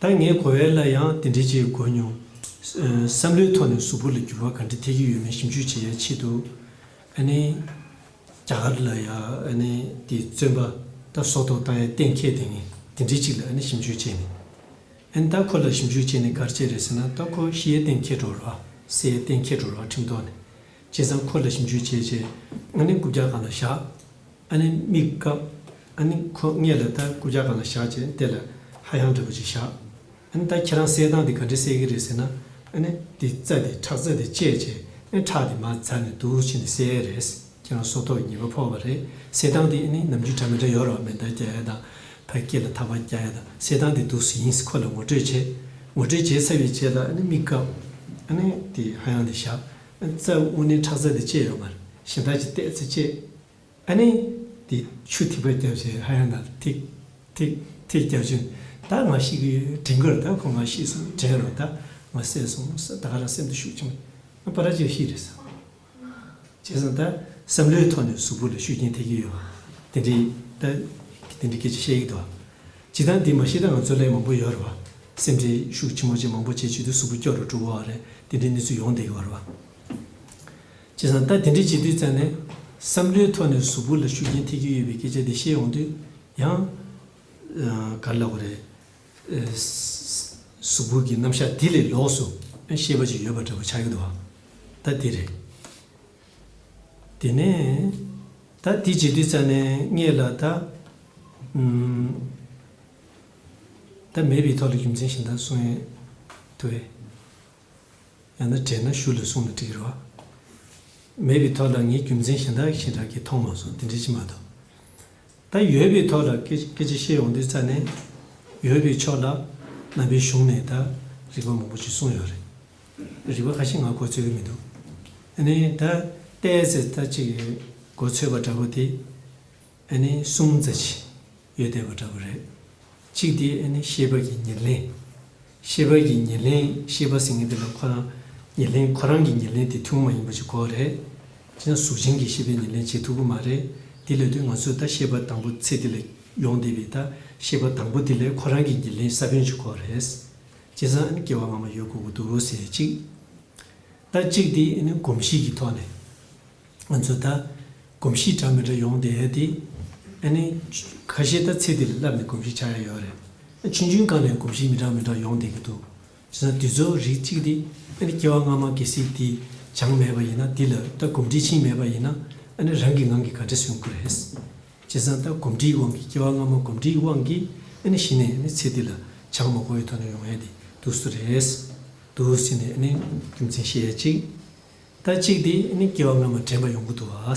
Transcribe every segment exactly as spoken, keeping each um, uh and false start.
ད་ངའི་གོ་བ་ལ་ཡང་དེ་འདྲའི་ཅིག་གོ་མྱོང་། ཨ་བསམ་བློའི་ཐོག་ནས་གཟུགས་པོ་ལ་འགྱུར་བ་ག་འདྲ་ཐེབས་ཀྱི་ཡོད་མེད་ཞིབ་འཇུག་བྱེད་ཡའི་ཆེད་དུ། ཨ་ནི། རྒྱ་གར་ལ་ཡང་ཨ་ནི་དེ་བཙོན་པ་ད་སྲོག་ཐོག་བཏང་ཡའི་གཏན་འཁེལ་དེ་ངས་དེ་འདྲའི་ཅིག་ལ་ཨ་ནི་ཞིབ་འཇུག་བྱས་ནས། ཨ་ནི་ད་ཁོ་ལ་ཞིབ་འཇུག་བྱས་ནས་ག་རེ་བྱས་རེད་ཟེར་ན། ད་ཁོ་ཤི་ཡའི་གཏན་འཁེལ་འགྲོ་ར། བསད་ཡའི་གཏན་འཁེལ་འགྲོ་ར་ཁྲིམས་ཐོག་ནས། བྱས་ཙང་ཁོ་ལ་ཞིབ་འཇུག་བྱས་བྱས། ཨ་ནི་རྐུབ་བཀྱག་སྒང་ལ་བཞག་ཨ་ནི་མིག་བཀབ། ཨ་ནི་ཁོ་སྔས་ལ་ད་རྐུབ་བཀྱག་སྒང་ལ་བཞག་བྱས་དེ་ལ་ཧ་ཡང་འདྲ་པོ་ཅིག་བཞག་ཨ་ནི་ད་ཁྱེད་རང་བསད་སྟངས་དེ་ག་འདྲ་བསད་ཀྱི་རེད་ཟེར་ན། ཨ་ནི་དེ་རྩ་དེ་ཁྲག་རྩ་དེ་བཅད་བྱས། ཨ་ནི་ཁྲག་དེ་མར་འཛག་ནས་འདུག་བྱས་ནས་བསད་ཡ་རེད། ཁྱེད་རང་སྲོག་ཐོག་ཉེས་པ་ཕོག་པ་རེད། བསད་སྟངས་དེ་ཨ་ནི་ནམ་རྒྱུན་འདྲ་མི་འདྲ་ཡོད་རེད་བ། མེ་མདའ་རྒྱག་ཡ་དང་། ཕར་སྐེ་ལ་ཐག་པ་རྒྱག་ཡ་དང་། བསད་སྟངས་དེ་འདུག་སེ་ཡིན། ཁོ་ལ་ངོ་སྤྲོད་བྱས། ངོ་སྤྲོད་བྱས་ཚར་བའི་རྗེས་ལ་ཨ་ནི་མིག་བཀབ། ཨ་ནི་དེ་ཧ་ཡང་དེ་བཞག་ཨ་ནི་རྩ་དངོས་གནས་ཁྲག་རྩ་དེ་བཅད་ཡོད་མ་རེད། གཞན་དག་ཅིག་བལྟས་ཚེ་བཅད། ཨ་ནི། དེ་ཆུ་ཐིགས་པ་བརྒྱབ་བྱས་ཧ་ཡང་ན་ཐིག་ཐིག་ཐིག་བརྒྱབ་བྱས། ད་ང་ཤི་གི་དྲན་གི་རེད། ད་ཁོ་ང་ཤི་སོང་དྲན་རོགས། ད་ང་བསད་སོང་། ད་ག་རང་སེམས་དུ་ཤུགས་ཆེན་པོ་ང་པ་ར་ཅིག་ཤི་རེད་ཟེར། བྱས་ཙང་ད་བསམ་བློའི་ཐོག་ནས་གཟུགས་པོ་ལ་ཤུགས་རྐྱེན་ཐེབས་ཀྱི་ཡོད། དེ་འདྲའི་ད་དེ་འདྲའི་སྐད་ཆ་བཤད་ཀྱི་འདུག་སྤྱིར་བཏང་འདི་མ་གཞི་ད་ང་ཚོ་ལས་མང་པོ་ཡོད་རེད་བ། སེམས་ཁྲལ་ཤུགས་ཆེན་པོ་ཅིག་མང་པོ་བྱེད་བྱེད་དུས་གཟུགས་པོ་སྐྱོ་རུ་འགྲོ་གི་ཡོད་རེད། དེ་འདྲའི་གནས་ཚུལ་ཡོང་བསྡད་ཀྱི་ཡོད་རེད་བ། བྱས་ཙང་ད་དེ་འདྲའི་བྱེད་དུས་ཙང་ནས་བསམ་བློའི་ཐོག་ནས་གཟུགས་པོ་ལ་ཤུགས་རྐྱེན་ཐེབས་ཀྱི་ཡོད་པའི་སྐད་ཆ་དེ་བཤད་ཡོང་དུས་ཡང་། ཨ་ག་རེ་ལབ་དགོས་རེད། ཨ་གཟུགས་པོ་གི་རྣམ་གཞག་དེ་ལས་ལོགས་སུ་ཤེས་པ་ཅིག་ཡོད་པ་འདྲ་པོ་ཆགས་ཀྱི་འདུག་བ། ད་དེ་རེད། དེ་ནས་ད་དེ་བྱེད་དུས་ཙང་ནས་སྔས་ལ་ད་ཨུམ། ད་མེད་པའི་ཐོག་ལ་རྒྱུ་མཚན་གཞན་དག་གསུང་ཡས་འདུག་གས། ཡང་ན་དྲན་ན་གཞུག་ལ་གསུངས་ན་འགྲིག་གི་རེད་བ། མེད་པའི་ཐོག་ལ་ངས་རྒྱུ་མཚན་གཞན་དག་ཞེ་དྲག་གིས་མཐོང་མ་སོང་། དེ་འདྲ་ཅིག་མ་གཏོགས། ད་ཡོད་པའི་ཐོག་ལ་སྐད་སྐད་ཆ་བཤད་ཡོང་དུས་ཙང་ནས། ཡོད་པའི་ཕྱོགས་ལ་ནང་པའི་གཞུང་ནས་ད་རིགས་པ་མང་པོ་ཅིག་གསུངས་ཡོད་རེད། རིགས་པ་ཁ་ཤས་ང་མགོ་ཚོད་ཀྱི་མི་འདུག་ཨ་ནི་ད་ཏོག་ཙམ་ད་ཅིག་མགོ་ཚོད་པ་འདྲ་པོ་དེ། ཨ་ནི་གསུམ་ཙམ་ཅིག་ཡོད་བསྡད་པ་འདྲ་པོ་རེད། གཅིག་དེ་ཨ་ནི་ཤེས་པ་གི་ཉེར་ལེན། ཤེས་པ་གི་ཉེར་ལེན། ཤེས་པ་ཟེར་མཁན་དེ་ལ་ཁོ་རང་ཉེར་ལེན། ཁོ་རང་གི་ཉེར་ལེན་དེ་ཐུན་མོང་མ་ཡིན་པ་ཅིག་དགོས་རེད། བྱས་ན་གཟུགས་ཅན་གྱི་ཤེས་པའི་ཉེར་ལེན་བྱེད་ཐུབ་ཀྱི་མ་རེད། དེ་ལབ་དུས་ང་ཚོས་ད་ཤེས་པ་དང་པོ་ཚེ་འདི་ལ་ཡོང་བསྡད་པའི་ད་ཤེས་པ་དང་པོ་དེ་ལ་ཁོ་རང་གི་ཉེར་ལེན་ས་བོན་ཅིག་དགོས་རེད། བྱས་ཙང་ཨ་ནི་སྐྱེ་བ་སྔ་མ་ཡོད་དགོས་ཀྱི་འདུག་ཟེར་གཅིག་ད་གཅིག་དེ་ཨ་ནི་གོམས་གཤིས་ཀྱི་ཐོག་ནས། ང་ཚོ་ད་གོམས་གཤིས་འདྲ་མི་འདྲ་ཡོང་བསྡད་དེ། ཨ་ནི་ཁ་ཤས་ད་ཚེ་འདི་ལ་བསླབས་ནས་གོམས་གཤིས་ཆགས་ཡ་ཡོད་རེད། ཆུང་ཆུང་སྒང་ནས་གོམས་གཤིས་མི་འདྲ་མི་འདྲ་ཡོང་བསྡད་ཀྱི་འདུག་བྱས་ཙང་དེ་ཚོ་རིགས་གཅིག་དེ་ཨ་ནི་སྐྱེ་བ་སྔ་མ་གལ་སྲིད་དེ་སྦྱངས་མེད་པ་ཡིན་ན། དེ་ལ་ད་གོམས་འདྲིས་ཕྱིན་མེད་པ་ཡིན་ན། ཨ་ནི་རང་གི་ངང་གིས་ག་འདྲ་སེ་ཡོང་གི་རེད། བྱས་ཙང་ད་གོམས་འདྲིས་དབང་གིས། སྐྱེ་བ་སྔ་མ་གོམས་འདྲིས་དབང་གིས་ཨ་ནི་གཞི་ནས་ཨ་ནི་ཚེ་འདི་ལ་སྦྱངས་མ་དགོས་པའི་ཐོག་ནས་ཡོང་ཡ་དེ་འདུག་སེ་རེད། འདུག་སེ་ནས་ཨ་ནི་རྒྱུ་མཚན་བཤད་ཡ་གཅིག་ད་གཅིག་དེ་ཨ་ནི་སྐྱེ་བ་སྔ་མ་དྲན་པ་ཡོང་གི་འདུག་ཨ།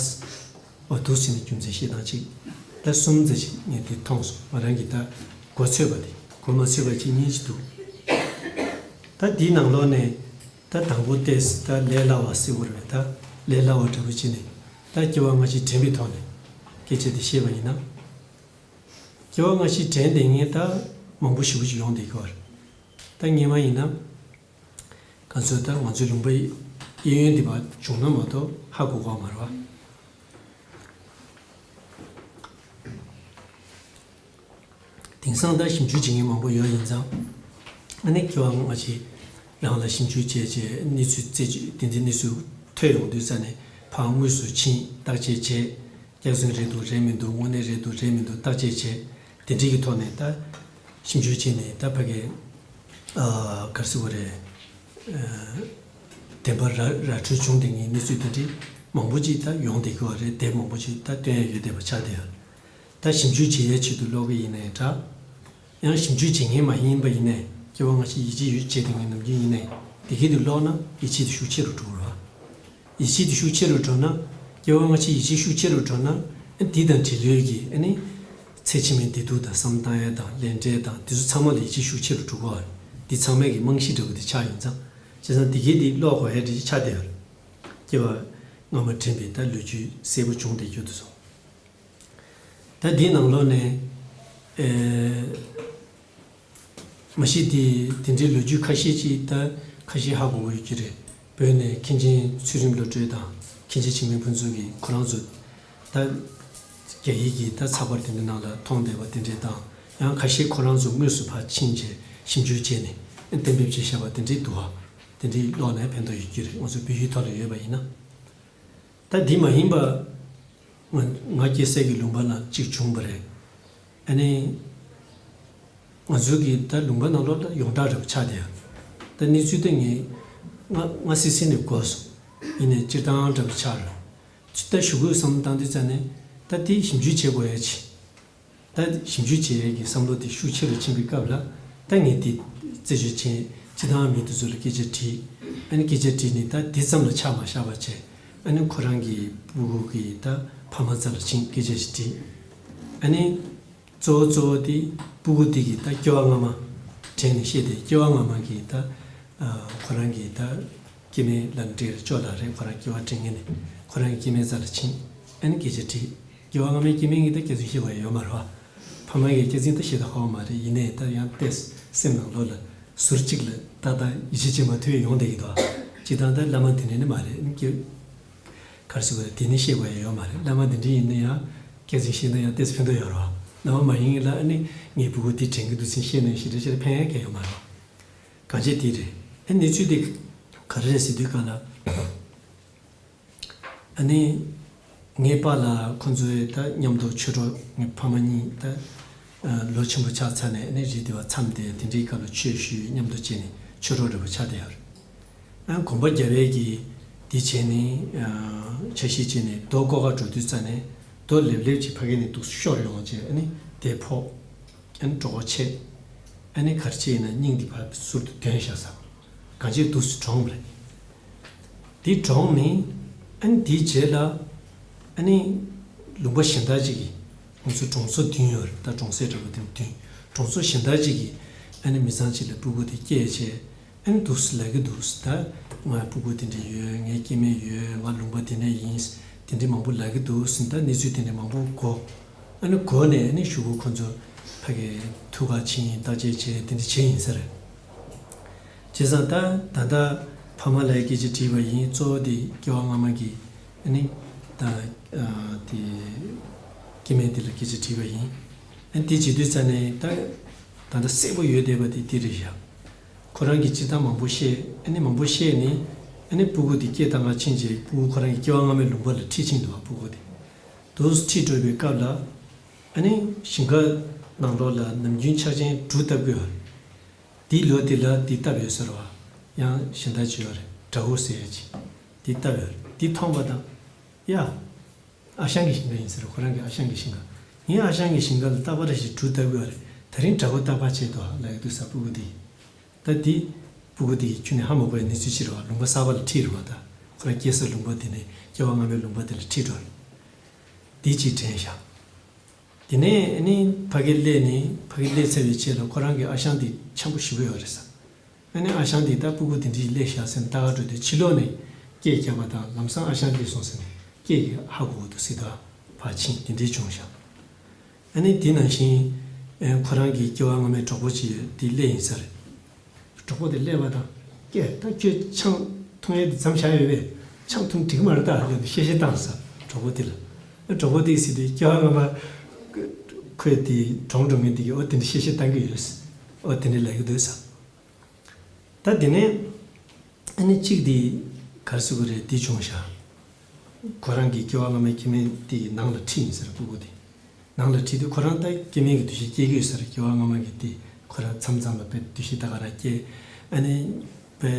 འོ་འདུག་སེ་ནས་རྒྱུ་མཚན་བཤད་སྟངས་གཅིག་ད་གསུམ་ཙམ་ཞིག་ངས་དེ་མཐོང་སོང་། ང་རང་གིས་ད་མགོ་ཚོད་པ་དེ། མགོ་མ་ཚོད་པ་གཅིག་གཉིས་ཅིག་འདུག་ད་དེའི་ནང་ལོགས་ནས་ད་དང་པོ་ཏོག་ཙམ་ད་ལས་སླ་བ་ཟེར་དགོས་རེད། ད་ལས་སླ་བ་འདྲ་པོ་བྱས་ནས་ད་སྐྱེ་བ་སྔ་ཕྱི་དྲན་པའི་ཐོག་ནས་སྐད་ཆ་དེ་བཤད་པ་ཡིན་ན། སྐྱེ་བ་སྔ་ཕྱི་དྲན་བསྡད་མཁན་ད་མང་པོ་ཞེ་པོ་ཅིག་ཡོང་བསྡད་ཀྱི་ཡོད་རེད། ད་སྔོན་མ་ཡིན་ན། ག་ཚོད་ད་ང་ཚོའི་ལུང་པའི་གཡས་གཡོན་འདི་བར་བྱུང་ན་མ་གཏོགས་ཧ་གོ་གི་མ་རེད་བ། དེང་སང་ད་ཞིབ་འཇུག་བྱེད་མཁན་མང་པོ་ཡོད། ཡིན་ཙང་ཨ་ནི་སྐྱེ་བ་སྔ་ཕྱི་རང་ལ་ཞིབ་འཇུག་བྱས་བྱས་གནས་ཚུལ་རྩད་གཅོད། དེ་འདྲའི་གནས་ཚུལ་ཐོན་ཡོང་དུས་ཙ་ནས་ཕར་དངོས་སུ་ཕྱིན། བརྟག་དཔྱད་བྱས། སྐྱག་རྫུན་རེད་འདུག་རེད་མི་འདུག་དངོས་གནས་རེད་འདུག་རེད་མི་འདུག་བརྟག་དཔྱད་བྱས། དེ་འདྲའི་གི་ཐོག་ནས་ད་ཞིབ་འཇུག་བྱས་ནས་ད་ཕ་གི་ཨ་ག་རེ་ཟེར་དགོས་རེད། ཨ་བདེན་པ་ར་ར་འཕྲོད་བྱུང་བསྡད་མཁན་གནས་ཚུལ་དེ་འདྲའི་མང་པོ་ཅིག་ད་ཡོང་བསྡད་ཀྱི་ཡོད་རེད། དེབ་མང་པོ་ཅིག་ད་བཏོན་ཡ་ཡོད་བསྡད་པ་ཆགས་བསྡད་ཡོད། ད་ཞིབ་འཇུག་བྱེད་ཡའི་ཆེད་དུ་ཀློག་གི་ཡིན་ནའི་འདྲ། ཡང་ཞིབ་འཇུག་བྱེད་མཁན་མ་ཡིན་པ་ཡིན་ནའི། སྐྱེ་བ་སྔ་ཕྱི་ཡིད་ཆེས་ཡོད་བྱས་བསྡད་མཁན་ནམ་རྒྱུན་ཡིན་ནའི། དེ་གས་དེ་ཀློག་ན་ཡིད་ཆེས་དེ་ཤུགས་ཆེ་རུ་འགྲོ་གི་རེད་བ། ཡིད་ཆེས་དེ་ཤུགས་ཆེ་རུ་འགྲོ་ན། སྐྱེ་བ་སྔ་ཕྱི་ཡིད་ཆེས་ཤུགས་ཆེ་རུ་འགྲོ་ན། ཨ་འདི་དང་འབྲེལ་ཡོད་ཀྱི་ཨ་ནི། ཚེ་ཕྱི་མའི་བདེ་སྡུག་དང་བསམ་བཏང་ཡ་དང་ལས་འབྲས་དང་དེ་ཚོ་ཚང་མ་ལ་ཡིད་ཆེས་ཤུགས་ཆེ་རུ་འགྲོ་གི་ཡོད་རེད། འདི་ཚང་མས་ཀྱི་རྨང་གཞི་འདྲ་བོ་དེ་ཆགས་ཡོད་ཙང་། བྱས་ཙང་དེ་གས་དེ་ཀློག་དགོས་ཡ་འདྲ་ཅིག་ཆགས་བསྡད་ཡོད་རེད། སྐྱེ་བ་སྔ་མ་དྲན་པའི་ད་ལོ་རྒྱུས་གསལ་པོ་བྱུང་བསྡད་རྒྱུ་དེ་ཚོ། ད་འདིའི་ནང་ལོགས་ནས་ཨེ། མ་གཞི་དེ་དེ་འདྲའི་ལོ་རྒྱུས་ཁ་ཤས་ཅིག་ད་ཁ་ཤས་ཧ་གོ་གི་ཡོད་ཀྱི་རེད། བོད་ནས་མཁན་ཆེན་ཚུལ་ཁྲིམས་བློ་གྲོས་དང་མཁན་ཆེན་འཆི་མེད་ཕུན་ཚོགས་ཀྱིས་ཁོ་རང་ཚོ་ད་རྒྱ་ཡིག་གི་ད་ཚགས་པར་དེ་འདྲའི་ནང་ལ་མཐོང་བསྡད་པ་དེ་འདྲས་དང་། ཡང་ཁ་ཤས་ཁོ་རང་ཚོ་དངོས་སུ་ཕར་ཕྱིན་བྱས་ ཞིབ་འཇུག་བྱས་ནས་གཏན་འབེབས་བྱས་བཞག་པ་དེ་འདྲའི་འདུག་བ། དེ་འདྲའི་ཀློག་ནས་ཕན་ཐོགས་ཡོད་ཀྱི་རེད། ང་ཚོ་བོད་ཡིག་ཐོག་ལ་ཡོད་པ་ཡིན་ན། ད་འདི་མ་ཡིན་པ། ང་ང་སྐྱེ་སའི་གི་ལུང་པ་ནང་གཅིག་བྱུང་བ་རེད། ཨ་ནི། ང་ཚོའི་གི་ད་ལུང་པ་ནང་ལོགས་ལ་ཡོངས་གྲགས་འདྲ་པོ་ཆགས་བསྡད་ཡོད། ད་གནས་ཚུལ་དེ་ངས་སྔ་སྔ་སི་སི་ནས་གོ་སོང་། ཡིན་ནའི་སྤྱིར་བཏང་འདྲ་པོ་ཆགས་རེད། ད་ཞུ་དགོས་བསམ་བློ་བཏང་དུས་ཙ་ནས་ད་དེ་ཞིབ་འཇུག་བྱེད་དགོས་ཡ་ཆེ། ད་ཞིབ་འཇུག་བྱེད་ཡས་ཀྱི་བསམ་བློ་དེ་ཤུགས་ཆེ་རུ་ཕྱིན་པའི་སྐབས་ལ། ད་ངས་དེ་རྩད་གཅོད་བྱས། སྤྱིར་བཏང་མི་དེ་ཚོ་ལ་སྐད་ཆ་དྲིས། ཨ་ནི་སྐད་ཆ་དྲིས་ནས་ད་དེ་ཙམ་ལ་ཆགས་མ་བཞག་པ་བྱས། ཨ་ནི་ཁོ་རང་གི་སྤུ་གུ་གི་ད་ཕ་མ་རྩ་ལ་ཕྱིན་སྐད་ཆ་ཞིག་དྲིས། ཨ་ནི་གཙོ་བོ་གཙོ་བོ་དེ་སྤུ་གུ་དེ་གི་ད་སྐྱེ་བ་སྔ་མ་དྲན་ནས་བཤད་དེ། སྐྱེ་བ་སྔ་མ་གི་ད་ཁོ་རང་གི་ད་སྐྱེ་དམན་ལབ་འགྲིག་རེད། ཅོ་ལགས་རེད། ཁོ་རང་སྐྱེ་བ་དྲན་མཁན་ནི་ཁོ་རང་གི་སྐྱེ་དམན་རྩ་ལ་ཕྱིན། ཨ་ནི་སྐད་ཆ་དྲིས། སྐྱེ་བ་སྔ་མའི་སྐྱེ་དམན་གྱི་ད་སྐྱག་རྫུན་བཤད་པ་ཡོད་མ་རེད་བ། ཕ་མ་གི་སྐྱག་རྫུན་ད་བཤད་ད་ཧ་གོ་མ་རེད། ཡིན་ནའི་ད་ཡང་ཏོག་ཙམ་སེམས་ནང་ལོགས་ལ་ཟུར་གཅིག་ལ་ཏག་ཏག་ཡིད་ཆེས་བྱེད་མ་ཐུབ་ཡ་ཡོང་བསྡད་ཀྱི་འདུག་སྤྱིར་བཏང་ད་བླ་མ་དེ་འདྲ་ནི་མ་རེད། ཨ་ནི་སྐྱེ་ག་རེ་ཟེར་དགོས་རེད། དེ་ནི་བཤད་པ་ཡ་ཡོད་མ་རེད། བླ་མ་དེ་འདྲ་ཡིན་ན་ཡང་སྐྱག་རྫུན་བཤད་ན་ཡང་ཏོག་ཙམ་ཕན་ཐོགས་ཡོད་རེད་བ། བླ་མ་མ་ཡིན་ལ་ཨ་ནི་ངའི་སྤུ་གུ་དེ་དྲན་གྱི་འདུག་ཟེར་བཤད་ན་ཞེ་དྲག་ཞེ་དྲག་ཕན་ཡ་གང་ཡང་ཡོད་མ་རེད་བ། གང་བྱས་དེ་རེད། ཨ་ནི་གནས་ཚུལ་དེ་ག་རེ་རེད་ཟེར་དུས་ག་ལ། ཨ་ནི། ངའི་པཱ་ལགས་ཁོང་ཚོའི་ད་མཉམ་དུ་ཆོས་གྲོགས། ངའི་ཕ་མ་གཉིས་ད་ལོ་ཆེན་པོ་ཆགས་ཚར་ནས། ཨ་ནི་རི་དེ་བ་མཚམས་དེ་དེ་འདྲའི་སྐབས་ལ་ཆོས་ཞུས། མཉམ་དུ་བྱས་ནས་ཆོས་གྲོགས་འདྲ་པོ་ཆགས་བསྡད་ཡོད་རེད། ཨ་གོམ་པ་རྒྱབ་ཡས་ཀྱི་དེ་བྱས་ནས། ཨ་འཆར་གཞི་བྱས་ནས་རྡོ་བརྐོ་ག་འགྲོ་དུས་ཙ་ནས་རྡོ་ལེབ་ལེབ་ཅིག་ཕ་གི་ནས་འདུག་ཤོར་ཡོང་བྱས། ཨ་ནི་དེ་ཕོག་ཨ་ནི་གྲོད་ཁོག་ཆད། ཨ་ནི་ག་རེ་བྱས་ཡིན་ན་སྙིང་འདི་ཕར་ཟུར་དུ་དོན་བཞག་ས། གང་ཅིར་འདུག་སེ་གྲོངས་པ་རེད། དེ་གྲོངས་ནས་ཨ་ནི་དེའི་རྗེས་ལ་ཨ་ནི་ལུང་པ་གཞན་དག་ཅིག་གི། ང་ཚོ་གྲོང་ཚོ་བདུན་ཡོད་རེད། ད་གྲོང་གསེབ་འདྲ་པོ་དེ་བདུན། གྲོང་ཚོ་གཞན་དག་ཅིག་གི་ཨ་ནི་མི་ཚང་ཅིག་ལ་སྤུ་གུ་དེ་སྐྱེས་བྱས། ཨ་ནི་འདུག་སེ་ལབ་ཀྱི་འདུག་སེ། ད་ང་སྤུ་གུ་དེ་འདྲ་ཡོད། ངའི་སྐྱེ་དམན་ཡོད། ང་ལུང་པ་དེ་ནས་ཡིན། དེ་འདྲ་མང་པོ་ལབ་ཀྱི་འདུག་སེ། ད་གནས་ཚུལ་དེ་འདྲ་མང་པོ་གོ། ཨ་ནི་གོ་ནས་ཨ་ནི་གཞུག་གུ་ཁོ་ཚོ་ཕ་གི་ཐུག་ག་ཕྱིན། བརྟག་དཔྱད་བྱས། དེ་འདྲ་བྱས་ཡིན་ས་རེད། བྱས་ཙང་ད་ད་ལྟ་ཕ་མ་ལ་སྐད་ཆ་དྲིས་པ་ཡིན། གཙོ་བོ་དེ་སྐྱེ་བ་སྔ་མ་གི་ཨ་ནི་ད་ཨ་དེ་སྐྱེ་དམན་དེ་ལ་སྐད་ཆ་དྲིས་པ་ཡིན། ཨ་ནི་དེ་བྱེད་དུས་ཙ་ནས་ད་ད་ལྟ་གསལ་པོ་ཡོད་བསྡད་པ་དེ་དེ་རེད་བཞག་ཁོ་རང་གིས་སྤྱིར་བཏང་མང་པོ་བཤད། ཨ་ནི་མང་པོ་བཤད་ནས་ཨ་ནི་སྤུ་གུ་དེ་སྐྱེས་བཏང་ག་ཕྱིན་བྱས། སྤུ་གུ་ཁོ་རང་གི་སྐྱེ་བ་སྔ་མའི་ལུང་པ་ལ་ཁྲིད་ཕྱིན་འདུག་བ། སྤུ་གུ་དེ་འདུག་སེ་ཁྲིད་འགྲོ་བའི་སྐབས་ལ། ཨ་ནི་ཞིང་ཁ་ནང་ལོགས་ལ་ནམ་རྒྱུན་ཆར་ཆེན་འབྲུ་བཏབ་ཀྱི་ཡོད་རེད། དེའི་ལོ་དེ་ལ་དེ་བཏབ་ཡོད་ཟེར་བ། ཡང་གཞན་དག་ཅིག་ཡོད་རེད། དགྲ་བོ་ཟེར་ཡ་ཅིག་དེ་བཏབ་ཡོད་རེད། དེ་མཐོང་པ་དང་། ཡ། ཨ་ཞང་གི་ཞིང་ཁ་ཡིན་ཟེར། ཁོ་རང་གི་ཨ་ཞང་གི་ཞིང་ཁ། ངའི་ཨ་ཞང་གི་ཞིང་ཁ་ལ་རྟག་པར་ཞིག་འབྲུ་བཏབ་ཀྱི་ཡོད་རེད། དེ་རིང་དགྲ་བོ་རྟག་པར་བྱེད་དོ་ལབ་ཀྱི་འདུག་ས། སྤུ་གུ་དེ། ད་དེ་སྤུ་གུ་དེ་གིས་ཁྱོན་ནས་ཧ་མ་གོ་བའི་གནས་ཚུལ་ཅིག་རེད་བ། ལུང་པ་གསར་པ་ལ་ཁྲིད་རེད་བ། ད་ཁོ་རང་སྐྱེས་ས་ལུང་པ་དེ་ནས་སྐྱེ་བ་སྔ་མའི་ལུང་པ་དེ་ལ་ཁྲིད་འགྲོ་རེད། དེ་གཅིག་དྲན་བཞག་དེ་ནས་ཨ་ནི་ཕ་གི་སླེབས་ནས། ཕ་གི་སླེབས་ཚར་བའི་རྗེས་ལ་ཁོ་རང་གི་ཨ་ཞང་དེ་འཆམ་པོ་ཞེ་པོ་ཡོད་རེད་ས། ཨ་ནི་ཨ་ཞང་དེས་ད་སྤུ་གུ་དེ་འདྲ་ཞིག་སླེབས་ཤག་ཟེར་ནས་ལྟ་ག་འགྲོ་དུས། ཕྱི་ལོགས་ནས་སྐད་རྒྱབ་པ་དང་། ལམ་སང་ཨ་ཞང་སླེབས་སོང་ཟེར་ནས་སྐད་ཀྱིས་ཧ་གོ་གི་འདུག་ཟེར་དུས་ཕར་ཕྱིན། དེ་འདྲ་བྱུང་ཤག་ཨ་ནི་དེ་ནང་བཞིན་ཨ་ཁོ་རང་གི་སྐྱེ་བ་སྔ་མའི་གྲོགས་པོ་ཅིག་ཡོད། དེ་སླེབས་ཡིན་ས་རེད། གྲོགས་པོ་དེ་སླེབས་པ་དང་། ཀྱེ། ད་ཁྱོད་ཆང་འཐུང་ཡས་དེ་མཚམས་བཞག་ཡོད་པས། ཆང་འཐུང་འགྲིག་མ་རེད་ད་ལབ་ནས་གཤེ་གཤེ་བཏང་ས། གྲོགས་པོ་དེ་ལ། ཨ་གྲོགས་པོ་དེས་ཟེར་དུས། སྐྱེ་བ་སྔ་མ་ཁོས་དེ་གྲོངས་འགྲོ་མཁན་དེ་གིས་ཨོ་དེ་འདྲ་གཤེ་གཤེ་བཏང་གི་ཡོད། ཨོ་དེ་འདྲ་ལབ་ཀྱི་འདུག་ས། ད་དེ་ནས་ཨ་ནི་གཅིག་དེ་ག་རེ་ཟེར་དགོས་རེད། དེ་བྱུང་ཤག་ཁོ་རང་གི་སྐྱེ་བ་སྔ་མའི་སྐྱེ་དམན་དེ་ནང་ལ་ཁྲིད་ཡིན་ཟེར། སྤུ་གུ་དེ་ནང་ལ་ཁྲིད་དུས་ཁོ་རང་ད་སྐྱེ་དམན་གྱི་འདུ་ཤེས་སྐྱེ་གི་ཡོད་ས་རེད། སྐྱེ་བ་སྔ་མ་གི་དེ་ཁོ་རང་མཚམས་མཚམས་ལ་དཔེ་འདུ་ཤེས་ད་ག་རང་སྐྱེ། ཨ་ནི་དཔེ་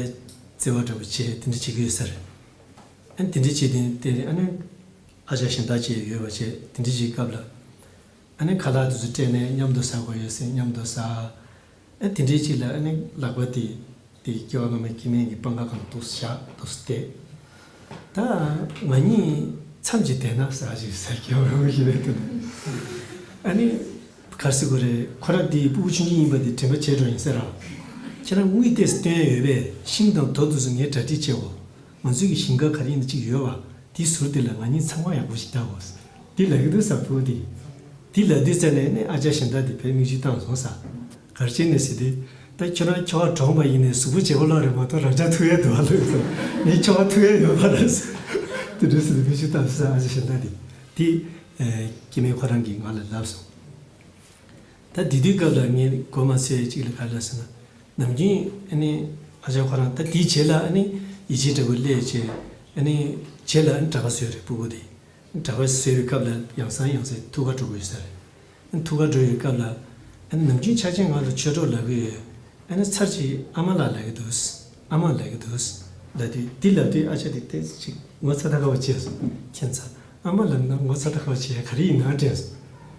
བརྩེ་བ་འདྲ་པོ་བྱས། དེ་འདྲ་བྱེད་ཀྱི་ཡོད་ས་རེད། ཨ་ནི་དེ་འདྲ་བྱས་དུས་དེ་ཨ་ནི་ཨ་ཅག་གཞན་དག་ཅིག་ཡོད་པ་བྱས། དེ་འདྲ་བྱེད་སྐབས་ལ། ཨ་ནི་ཁ་ལག་དེ་ཚོ་སྤྲད་ནས་མཉམ་དུ་ཟ་དགོས་ཡོད་ཟེར། མཉམ་དུ་ཟ། ཨ་དེ་འདྲའི་ཅིག་ལ་ཨ་ནི་ལག་པ་དེ་དེ་སྐྱེ་བ་སྔ་མའི་སྐྱེ་དམན་གྱི་པང་ཁ་སྒང་འདུག་སེ་བཞག་འདུག་སེ་བསྡད། ད་ང་གཉིས་མཚམས་ཅིག་བསྡད་ན་ཟེར་ཅིག་ཟེར། སྐྱེ་བ་སྔ་མའི་སྐྱེ་དམན་དེ་ནས། ཨ་ནི་ག་རེ་ཟེར་དགོས་རེད། ཁོ་རང་དེ་སྤུ་གུ་ཆུང་ཆུང་ཡིན་པ་དེ་དྲན་པ་བརྗེད་འགྲོ་ཡིན་ཟེར་ར། ཁྱེད་རང་དངུལ་ཏོག་ཙམ་སྟོན་ཡ་ཡོད་པས། ཤིང་དང་རྡོ་དེ་ཚོ་ངས་གྲ་སྒྲིག་བྱེད་དགོས། ང་ཚོའི་གི་ཞིང་ཁ་ག་རེ་ཡིན་ན་གཅིག་ཡོད་པ། དེའི་ཟུར་དེ་ལ་ང་གཉིས་ཚང་མ་ཡག་པོ་ཞིག་བལྟ་དགོས། དེ་ལབ་ཀྱི་འདུག་ས། སྤུ་གུ་དེ། དེ་ལབ་དུས་ཙ་ནས་ནི་ཨ་ཅག་གཞན་དག་དེ་དཔེ་མིག་ཆུ་བཏང་སོང་ས། ག་རེ་བྱས་ནས་ཟེར་དུས། ད་ཁྱོད་རང་ཁྱོ་ག་གྲོངས་པ་ཡིན་ནའི་གཟུགས་པོ་བརྗེ་པོ་ལོག་རེད་མ་གཏོགས་རང་ཅག་ཐུག་ཡས་འདུག་ཨ་ལབ་སོང་། ངས་ཁྱོ་ག་ཐུག་ཡས་ཡོད་པ་རེད་ཟེར། དེ་འདྲ་ཟེར་ནས་མིག་ཆུ་བཏང་སོང་ས། ཨ་ཅག་གཞན་དག་དེ། དེ་ཨ་སྐྱེ་དམན་ཁོ་རང་གིས་ང་ལ་ལབ་སོང་། ད་དེ་དུས་སྐབས་ལ་ངས་གོ་མ་སོང་ཡས་གཅིག་ལ་ག་རེ་ལབ་ཟེར་ན། ནམ་རྒྱུན་ཨ་ནི་ཨ་ཅག་ཁོ་རང་ད་དེའི་རྗེས་ལ་ཨ་ནི་ཡིད་ཆེས་འདྲ་པོ་སླེབས་བྱས། ཨ་ནི་རྗེས་ལ་ཨ་ནི་གྲྭ་པ་བཟོས་རེད། སྤུ་གུ་དེ་གྲྭ་པ་བཟོས་པའི་སྐབས་ལ་ཡང་སང་ཡང་སང་ཐུག་ག་འགྲོ་གི་ཡོད་ས་རེད། ཨ་ནི་ཐུག་ག་འགྲོ་བའི་སྐབས་ལ་ཨ་ནི་ནམ་རྒྱུན་ཆ་ཆེན་ང་ལ་ཆོས་གྲོགས་ལབ་ཀྱི་ཡོད། ཨ་ནི་ཚར་གཅིག་ཨ་མ་ལགས་ལབ་ཀྱི་འདུག་ཨ་མ་ལབ་ཀྱི་འདུག་ལབ་དུས་འདི་ལབ་དུས་ཨ་ཅག་དེ་ཏོག་ཙམ་ཅིག་ངོ་ཚ་ད་ག་བ་བྱས་སོང་། ཁྱད་མཚར། ཨ་མ་ལབ་ན་ངོ་ཚ་ད་ག་བ་བྱེད་ཡ་ག་རེ་ཡིན་ན་དྲན་སོང་།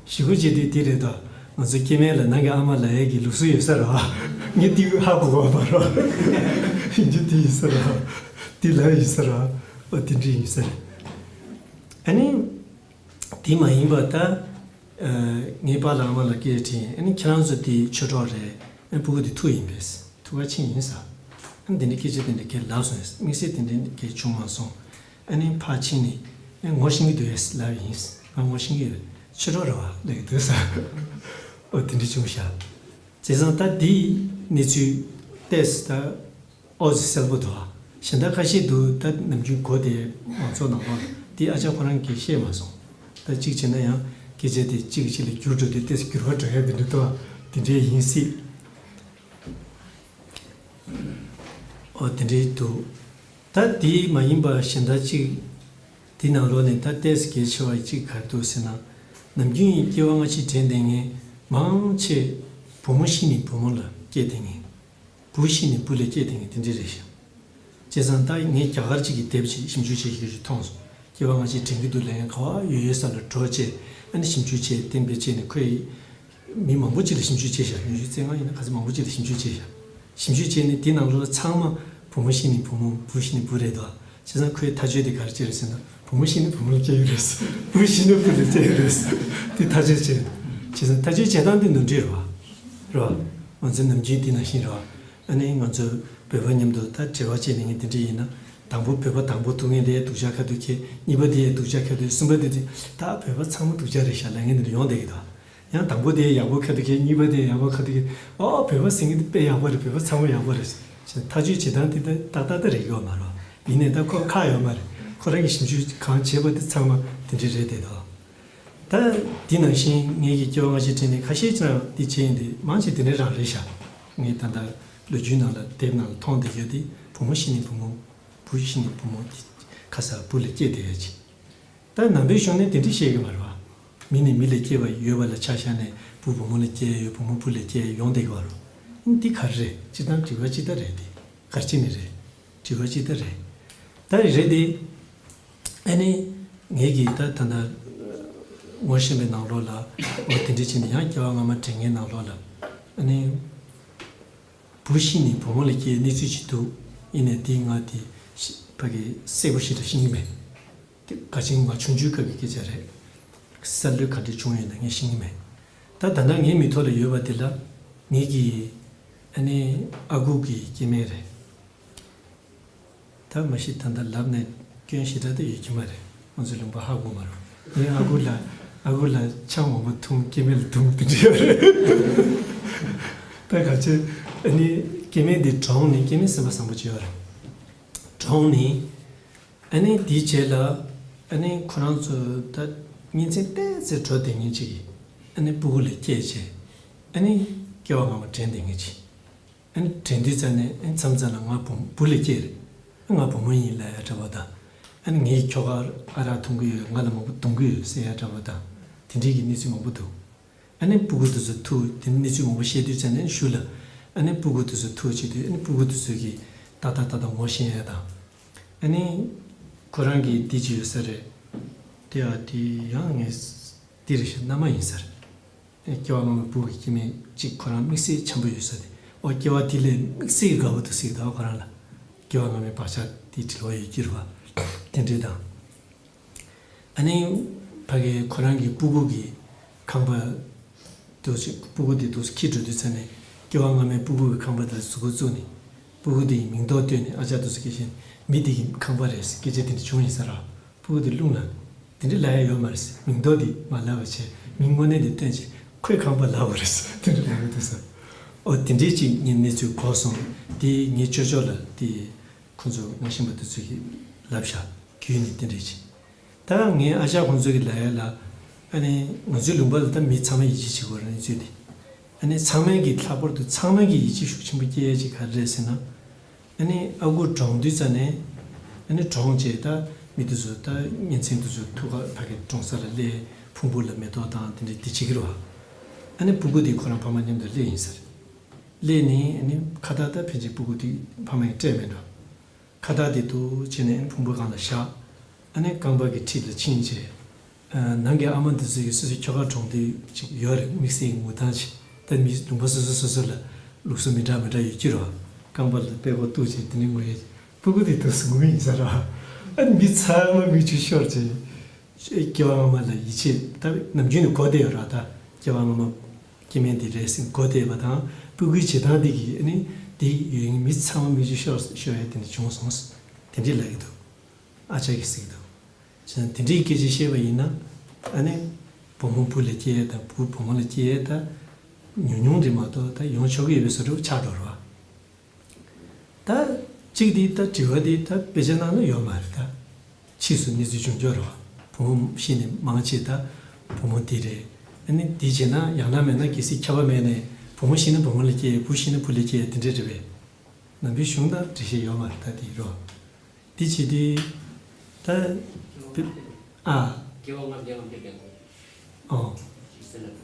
ཞུ་སྒོ་བྱེད་དུས་དེ་རེད་དོ། ང་ཚོ་སྐྱེ་དམན་ལ་ནང་གི་ཨ་མ་ལབ་ཡ་གི་ལུགས་སྲོལ་ཡོད་ས་རེད་བ། ངས་དེ་ཧ་གོ་བ་མ་རེད་བ། ཡིན་རྒྱུ་དེ་ཡིན་ས་རེད་བ། དེ་ལབ་ཡིན་ས་རེད་བ། ཨོ་དེ་འདྲ་ཡིན་ས་རེད། ཨ་ནི། དེ་མ་ཡིན་པ་ད། ཨ། ངའི་པཱ་ལགས་ཨ་མ་ལགས་སྐད་དྲིས། ཨ་ནི་ཁྱེད་རང་ཚོ་དེ་ཆོས་གྲོགས་རེད། ཨ་ནི་སྤུ་གུ་དེ་ཐུག་ཡིན་པས། ཐུག་ག་ཕྱིན་ཡིན་ས། ཨ་ནི་དེ་འདྲའི་སྐད་ཆ་དེ་འདྲ་ཁས་ལབ་སོང་། དམིགས་བསལ་དེ་འདྲའི་ཁས་བྱུང་མ་སོང་། ཨ་ནི་ཕར་ཕྱིན་ནས་ཨ་ངོ་ཤེས་ཀྱི་འདུག་ཨེ་ལབ་ཡིན། ང་ངོ་ཤེས་ཀྱི་ཡོད། ཆོས་གྲོགས་རེད་བ་ལབ་ཀྱི་འདུག་ས། ཨོ་དེ་འདྲ་བྱུང་ཤག་བྱས་ཙང་ད་འདིའི་གནས་ཚུལ་ཏོག་ཙམ་ད་ཨོ་ཙི་གསལ་པོ་འདུག་ཨ། གཞན་དག་ཁ་ཤས་འདུག་ད་ནམ་རྒྱུན་གོ་དེ་མང་ཚོགས་ནང་ལོགས་ལ་དེ་ཨ་ཅག་ཁོ་རང་གིས་བཤད་མ་སོང་། ད་གཅིག་བྱས་ན་ཡང་སྐད་ཆ་དེ་གཅིག་གིས་གཅིག་ལ་བསྒྱུར་འགྲོ་དུས་ཏོག་ཙམ་འགྱུར་བ་འགྲོ་ཡ་དེ་འདྲ་འདུག་ཨ། དེ་འདྲའི་ཡིན་སྲིད། ཨོ་དེ་འདྲའི་འདུག་ད་དེ་མ་ཡིན་པ་གཞན་དག་གཅིག་དེ་ནང་ལོགས་ནས་ད་ཏོག་ཙམ་གལ་ཆེ་བ་གཅིག་ག་རེ་འདུག་ཟེར་ན། ནམ་རྒྱུན་སྐྱེ་བ་སྔ་ཕྱི་དྲན་བསྡད་མཁན་མང་ཆེ་བུ་མོ་ཤི་ནས་བུ་མོ་ལ་སྐྱེས་བསྡད་མཁན། བུ་ཤི་ནས་བུ་ལ་སྐྱེས་བསྡད་མཁན་དེ་འདྲ་རེད་ཤག་བྱས་ཙང་ད་ངས་རྒྱ་གར་གཅིག་གི་དེབ་ཅིག་ཞིབ་འཇུག་བྱེད་ཤེས་ཀྱི་མཐོང་སོང་། སྐྱེ་བ་སྔ་ཕྱི་དྲན་གྱི་འདུག་ལབ་མཁན་ག་བ་ཡོད་ཡོད་ས་ལ་འགྲོ་བྱས། ཨ་ནི་ཞིབ་འཇུག་བྱས་གཏན་འབེབས་བྱས་ནས་ཁོས། མི་མང་པོ་ཅིག་ལ་ཞིབ་འཇུག་བྱས་ཤག་ཉི་ཤུ་རྩ་ལྔ་ཡིན་ན་ག་ཚོད་མང་པོ་ཅིག་ལ་ཞིབ་འཇུག་བྱས་ཤག་ཞིབ་འཇུག་བྱས་ནས་དེ་ནང་ལོགས་ལ་ཚང་མ་བུ་མོ་ཤི་ནས་བུ་མོ་བུ་ཤི་ནས་བུ་རེད་དོ། བྱས་ཙང་ཁོས་ཐག་གཅོད་དེ་ག་རེ་བྱས་རེད་ཟེར་ན་བུ་མོ་ཤི་ནས་བུ་མོ་ལ་སྐྱེ་ཡོད་རེད། བུ་ཤི་ནས་བུ་ལ་སྐྱེ་ཡོད་རེད། དེ་ཐག་གཅོད་བྱས། བྱས་ཙང་ཐག་གཅོད་བྱེད་སྟངས་དེ་ནོར་འཁྲུལ་རེད་བ། རེད་བ། ང་ཚོ་ནམ་རྒྱུན་དེ་ནང་བཞིན་རེད་བ། ཨ་ནི་ང་ཚོ་བོད་པ་མཉམ་དུ་ད་འབྲེལ་བ་བྱས་ནས་ངས་དེ་འདྲ་ཡིན་ན། དང་པོ་བོད་པ་དང་པོ་ཐུག་མཁན་དེ་སྡུག་ཅག་ཁ་ཐུག་ཁྱེད། གཉིས་པ་དེ་སྡུག་ཅག་ཁ་ཐུག་གསུམ་པ་དེ་དེ་ད་བོད་པ་ཚང་མ་སྡུག་ཅག་རེད་ཤག་ལབ་མཁན་དེ་འདྲ་ཡོང་བསྡད་ཀྱི་འདུག་ཡང་དང་པོ་དེ་ཡག་པོ་ཁ་ཐུག་ཁྱེད། གཉིས་པ་དེ་ཡག་པོ་ཁ་ཐུག་ཁྱེད། ཨོ་བོད་པ་ཟེར་མཁན་དེ་དཔེ་ཡག་པོ་རེད། བོད་པ་ཚང་མ་ཡག་པོ་རེད་ཟེར། ཐག་གཅོད་བྱེད་སྟངས་དེ་ད་ཏག་ཏག་ཏག་རེད་ཡོད་མ་རེད། ཡིན་ནའི་ད་ཁོ་ཁག་ཡོད་མ་རེད། ཁོ་རང་གིས་ཞིབ་འཇུག་གང་བྱས་པ་དེ་ཚང་མ་དེ་འདྲ་རེད་བསྡད་འདུག་ད་དེ་ནང་བཞིན་ངེད་ཀྱི་སྐྱེ་བ་སྔ་ཕྱི་དྲན་ནས་ཁ་ཤས་ཀྱང་དེ་བྱས་ཡིན་ཏེ་མང་ཆེ་དེ་འདྲ་རང་རེད་ཤག་ངས་ད་ལྟ་ལོ་རྒྱུས་ནང་ལ་དེབ་ནང་ལ་མཐོང་བསྡད་ཡོད་དེ་བུ་མོ་ཤི་ནས་བུ་མོ། བུ་ཤི་ནས་བུ་མོ་དེ་ཁ་སང་བུ་ལ་སྐྱེས་བསྡད་ཡོད་ཅིག་ད་ནང་པའི་གཞུང་ནས་དེ་འདྲ་བཤད་ཀྱི་མ་རེད་བ། མི་ནས་མི་ལ་སྐྱེས་པ་ཡོད་པ་ལ་ཆ་བཞག་ནས་བུ་བུ་མོ་ལ་སྐྱེས་ཡོད། བུ་མོ་བུ་ལ་སྐྱེས་ཡོང་བསྡད་ཀྱི་བ་རེད། འདི་ག་རེ་རེད། སྤྱིར་བཏང་དྲི་བ་སྤྱིར་བཏང་རེད་དེ། ག་རེ་བྱས་ནས་རེད། དྲི་བ་སྤྱིར་བཏང་རེད། ད་རེད་དེ། ཨ་ནི། ངེད་ཀྱིས་ད་ད་ལྟ་ངོ་ཤེས་པའི་ནང་ལོགས་ལ་འོ་དེ་འདྲ་བྱས་ནས་ཡང་སྐྱེ་བ་སྔ་མ་དྲན་མཁན་ནང་ལོགས་ལ་ཨ་ནི། བུ་ཤི་ནས་བུ་མོ་ལ་སྐྱེས་གནས་ཚུལ་ཅིག་འདུག་ཡིན་ནའི་དེ་ང་དེ་ཤི་ཕ་གི་གསལ་པོ་ཞེ་དྲག་ཤེས་ཀྱི་མེད། དེ་ག་ཅིག་ང་ཆུང་ཆུང་སྐབས་ཀྱི་སྐད་ཆ་རེད། གསར་གཏོད་ག་འདྲ་བྱུང་ཡོད་ན་ངས་ཤེས་ཀྱི་མེད། ད་ད་ལྟ་ངའི་མིག་ཐོག་ལ་ཡོད་པ་དེ་ལ་ངེད་ཀྱི་ཨ་ནི་ཨ་ཁུ་གི་སྐྱེ་དམན་རེད། ད་མ་གཞི་ད་ལྟ་ལབ་ནས་སྐྱོན་ཞེ་དྲག་ད་ཡོད་ཀྱི་མ་རེད། ང་ཚོའི་ལུང་པ་ཧ་གོ་མ་རེད། ངའི་ཨ་ཁུ་ལ་ཨ་ཁུ་ལ་ཆང་མང་པོ་འཐུང་། སྐྱེ་དམན་ལ་འཐུང་། དེ་འདྲ་ཡོད་རེད། ད་ག་ཚོད་ཨ་ནི་སྐྱེ་དམན་འདི་གྲོངས་ནས། སྐྱེ་དམན་སེམས་པ་བཟང་པོ་ཅིག་ཡོད་རེད། གྲོངས་ནས་ཨ་ནི་དེའི་རྗེས་ལ་ཨ་ནི་ཁོ་རང་ཚོ་ད་གཉེན་ཚན་ཏོག་ཙམ་འགྲོ་བསྡད་མཁན་ཅིག་གིས་ཨ་ནི་སྤུ་གུ་ལ་སྐྱེས་བྱས། ཨ་ནི་སྐྱེ་བ་སྔ་མ་དྲན་བསྡད་མཁན་ཅིག་ཨ་ནི་དྲན་དུས་ཙ་ནས་ཨ་ནི་མཚམས་མཚམས་ལ་ང་བུ་བུ་ལ་སྐྱེས་རེད། ང་བུ་མོ་ཡིན་ལབ་ཡ་འདྲ་པོ་དང་། ཨ་ནི་ངའི་ཁྱོ་ག་ཨ་རག་འཐུང་གི་ཡོད། ང་ལ་མང་པོ་རྡུང་གི་ཡོད་ཟེར་ཡ་འདྲ་པོ་དང་། དེ་འདྲའི་གི་གནས་ཚུལ་མང་པོ་འདུག་ཨ་ནི་སྤུ་གུ་དེ་ཚོ་ཐུག་དེ་ནས་གནས་ཚུལ་མང་པོ་བཤད་དུས་ཙ་ནས་གཞུག་ལ་ཨ་ནི་སྤུ་གུ་དེ་ཚོ་ཐུག་བྱེད་དུས་ཨ་ནི་སྤུ་གུ་དེ་ཚོ་གིས་ཏག་ཏག་ཏག་ཏག་ངོ་ཤེས་ཡ་དང་། ཨ་ནི་ཁོ་རང་གི་དེ་ཅིག་ཡོད་ས་རེད། དེ་ཨ་དེ་ཡང་ངས་དེ་རེད་ཤག་མནའ་མ་ཡིན་ས་རེད། སྐྱེ་བ་སྔ་མའི་བུ་གི་སྐྱེ་དམན་གཅིག་ཁོ་རང་དམིགས་བསལ་འཆམ་པོ་ཡོད་ས་དེ། ཨོ་སྐྱེ་བ་དེ་ལས་དམིགས་བསལ་གི་དགའ་པོ་འདུག་ཟེར་གི་འདུག་ཁོ་རང་ལ། སྐྱེ་བ་སྔ་མའི་བག་ཆགས་དེ་འབྲེལ་བ་ཡོད་ཀྱི་རེད་བ། དེ་འདྲས་དང་། ཨ་ནི་ཕ་གི་ཁོ་རང་གི་སྤུ་གུ་གི་ཁང་པ་འདུག་སེ། སྤུ་གུ་དེ་འདུག་སེ་འཁྱེར་འགྲོ་དུས་ཙ་ནས་སྐྱེ་བ་སྔ་མའི་སྤུ་གུ་གི་ཁང་པ་དེ་ལ་གཟུགས་པོ་བཙུགས་ནས་སྤུ་གུ་དེ་ཡི་མིང་འདོགས་བཏོན་ནས། ཨ་ཅག་འདུག་སེ་སྐད་བཤད་ནས་མི་དེ་གི་ཁང་པ་རེད་ཟེར་སྐད་ཆ་དེ་འདྲ་བྱུང་ཡིན་ས་ར། སྤུ་གུ་དེ་རླུང་ལངས། དེ་འདྲ་ལབ་ཡ་ཡོད་མ་རེད་ཟེར། མིང་འདོགས་དེ་མ་ལབ་པ་བྱས། མིང་དངོས་གནས་དེ་བཏོན་བྱས་ཁོའི་ཁང་པ་ལབ་པ་རེད་ཟེར། དེ་འདྲ་ལབ་ཡ་འདུག་ཟེར། ཨོ་དེ་འདྲའི་ཅིག་ངས་གནས་ཚུལ་གོ་སོང་། དེ་ངའི་ཅོ་ཅོ་ལ་དེ་ཁོ་ཚོ་ངོ་ཤེས་པ་དེ་ཚོ་གིས་ལབ་ཤག་བརྒྱུད་ནས་དེ་འདྲའི་ཅིག་ད་ངའི་ཨ་ཅག་ཁོང་ཚོ་གིས་ལབ་ཡ་ལ། ཨ་ནི་ང་ཚོའི་ལུང་པ་ལ་ད་མི་ཚང་མ་ཡིད་ཆེས་བྱེད་དགོས་རེད། གནས་ཚུལ་དེ། ཨ་ནི་ཚང་མས་ཀྱི་ལྷག་པར་དུ་ཚང་མས་ཀྱི་ཡིད་ཆེས་ཤུགས་ཆེན་པོ་སྐྱེ་ཡས་ཅིག་ག་རེ་རེད་ཟེར་ན། ཨ་ནི་ཨ་ཁུ་གྲོངས་དུས་ཙ་ནས་ཨ་ནི་གྲོངས་རྗེས་ད་མི་དེ་ཚོ་ད་གཉེན་ཚན་དེ་ཚོ་ཐུག་ག་ཕ་གི་གྲོངས་ས་ལ་སླེབས། ཕུང་པོ་ལ་མེ་ཏོག་དང་དེ་འདྲ་དེ་བྱེད་ཀྱི་རེད་བ། ཨ་ནི་སྤུ་གུ་དེ་ཁོ་རང་ཕ་མ་མཉམ་དུ་སླེབས་ཡིན་ས་རེད། སླེབས་ནས་ཨ་ནི་ཁ་བཏགས་ད་ཕལ་ཆེར་སྤུ་གུ་དེ་ཕ་མ་ཡིས་སྤྲད་མེད་འགྲོ། ཁ་བཏགས་དེ་འདུག་བྱས་ནས་ཨ་ནི་ཕུང་པོའི་སྒང་ལ་བཞག་ཨ་ནི་རྐང་པ་གི་འཁྲིས་ལ་ཕྱིན་བྱས། ཨ། ནང་གི་ཨ་མ་འདི་ཚོ་གིས་སོ་སོའི་ཁྱོ་ག་གྲོངས་དུས་ཅིག་ཡོད་རེད། དམིགས་བསལ་གྱི་ངུ་སྟངས་ཅིག་ད་མི་ལུང་པ་སོ་སོ་སོ་སོ་ལ་ལུགས་སྲོལ་མི་འདྲ་མི་འདྲ་ཡོད་ཀྱི་རེད་བ། རྐང་པ་ལ་པད་ཀོག་གཏུགས་བྱས་དེ་ནས་ངུ་ཡས། སྤུ་གུ་དེ་འདུག་སེ་ངུ་ཡིན་ས་རེད་བ། ཨ་ནི་མི་ཚང་མ་མིག་ཆུ་ཤོར་བྱས། སྐྱེ་བ་སྔ་མ་ལ་ཡིད་ཆེས་ད་ནམ་རྒྱུན་ནས་གོ་བསྡད་ཡོད་རེད་བ། ད་སྐྱེ་བ་སྔ་མ་སྐྱེ་དམན་དེ་རེད་ཟེར་གོ་བསྡད་པ་དང་། སྤུ་གུའི་བྱེད་སྟངས་དེ་གིས་ཨ་ནི་དེ་ཡོད་མཁན་མི་ཚང་མ་མིག་ཆུ་ཤོར་ཤོར་ཡས་དེ་འདྲ་བྱུང་སོང་། དེ་འདྲས་ལབ་ཀྱི་འདུག་ཨ་ཅག་གིས་ཟེར་གྱི་འདུག་བྱས་ཙང་དེ་འདྲའི་སྐད་ཆ་བཤད་པ་ཡིན་ན། ཨ་ནི་བུ་མོ་བུ་ལ་སྐྱེ་ཡས་དང་བུ་བུ་མོ་ལ་སྐྱེ་ཡས་ད་ཉུང་ཉུང་རེད་མ་གཏོགས་ད་ཡོང་ཆོག་གི་ཡོད་པའི་བཟོ་འདྲ་ཆགས་འགྲོ་རེད་བ། ད་གཅིག་དེ་ད་དྲི་བ་དེ་ད་དཔེ་ཆ་ནང་ལ་ཡོད་མ་རེད་ད། ཕྱིས་སུ་གནས་ཚུལ་བྱུང་ཆོག་རེད་བ། བུ་མོ་ཤི་ནས་མང་ཆེ་ད་བུ་མོ་དེ་རེད། ཨ་ནི་དེ་བྱས་ན་ཡང་ན་མེད་ན་གལ་སྲིད་ཁྱབ་པ་མེད་ནས་བུ་མོ་ཤི་ན་བུ་མོ་ལ་སྐྱེ་ཡས། བུ་ཤི་ན་བུ་ལ་སྐྱེ་ཡས་དེ་འདྲས་རེད་པས། ནང་པའི་གཞུང་དང་འགྲེལ་བཤད་ཡོད་མ་རེད་ད་དེ་རོ། འདི་བྱེད་དུས་ད། ཨ། སྐྱེ་བ་ལྔ་བརྒྱ་ལྔ་བརྒྱ་ལེན་དགོས། ཨོ། ཞིག་ཟེར་ན།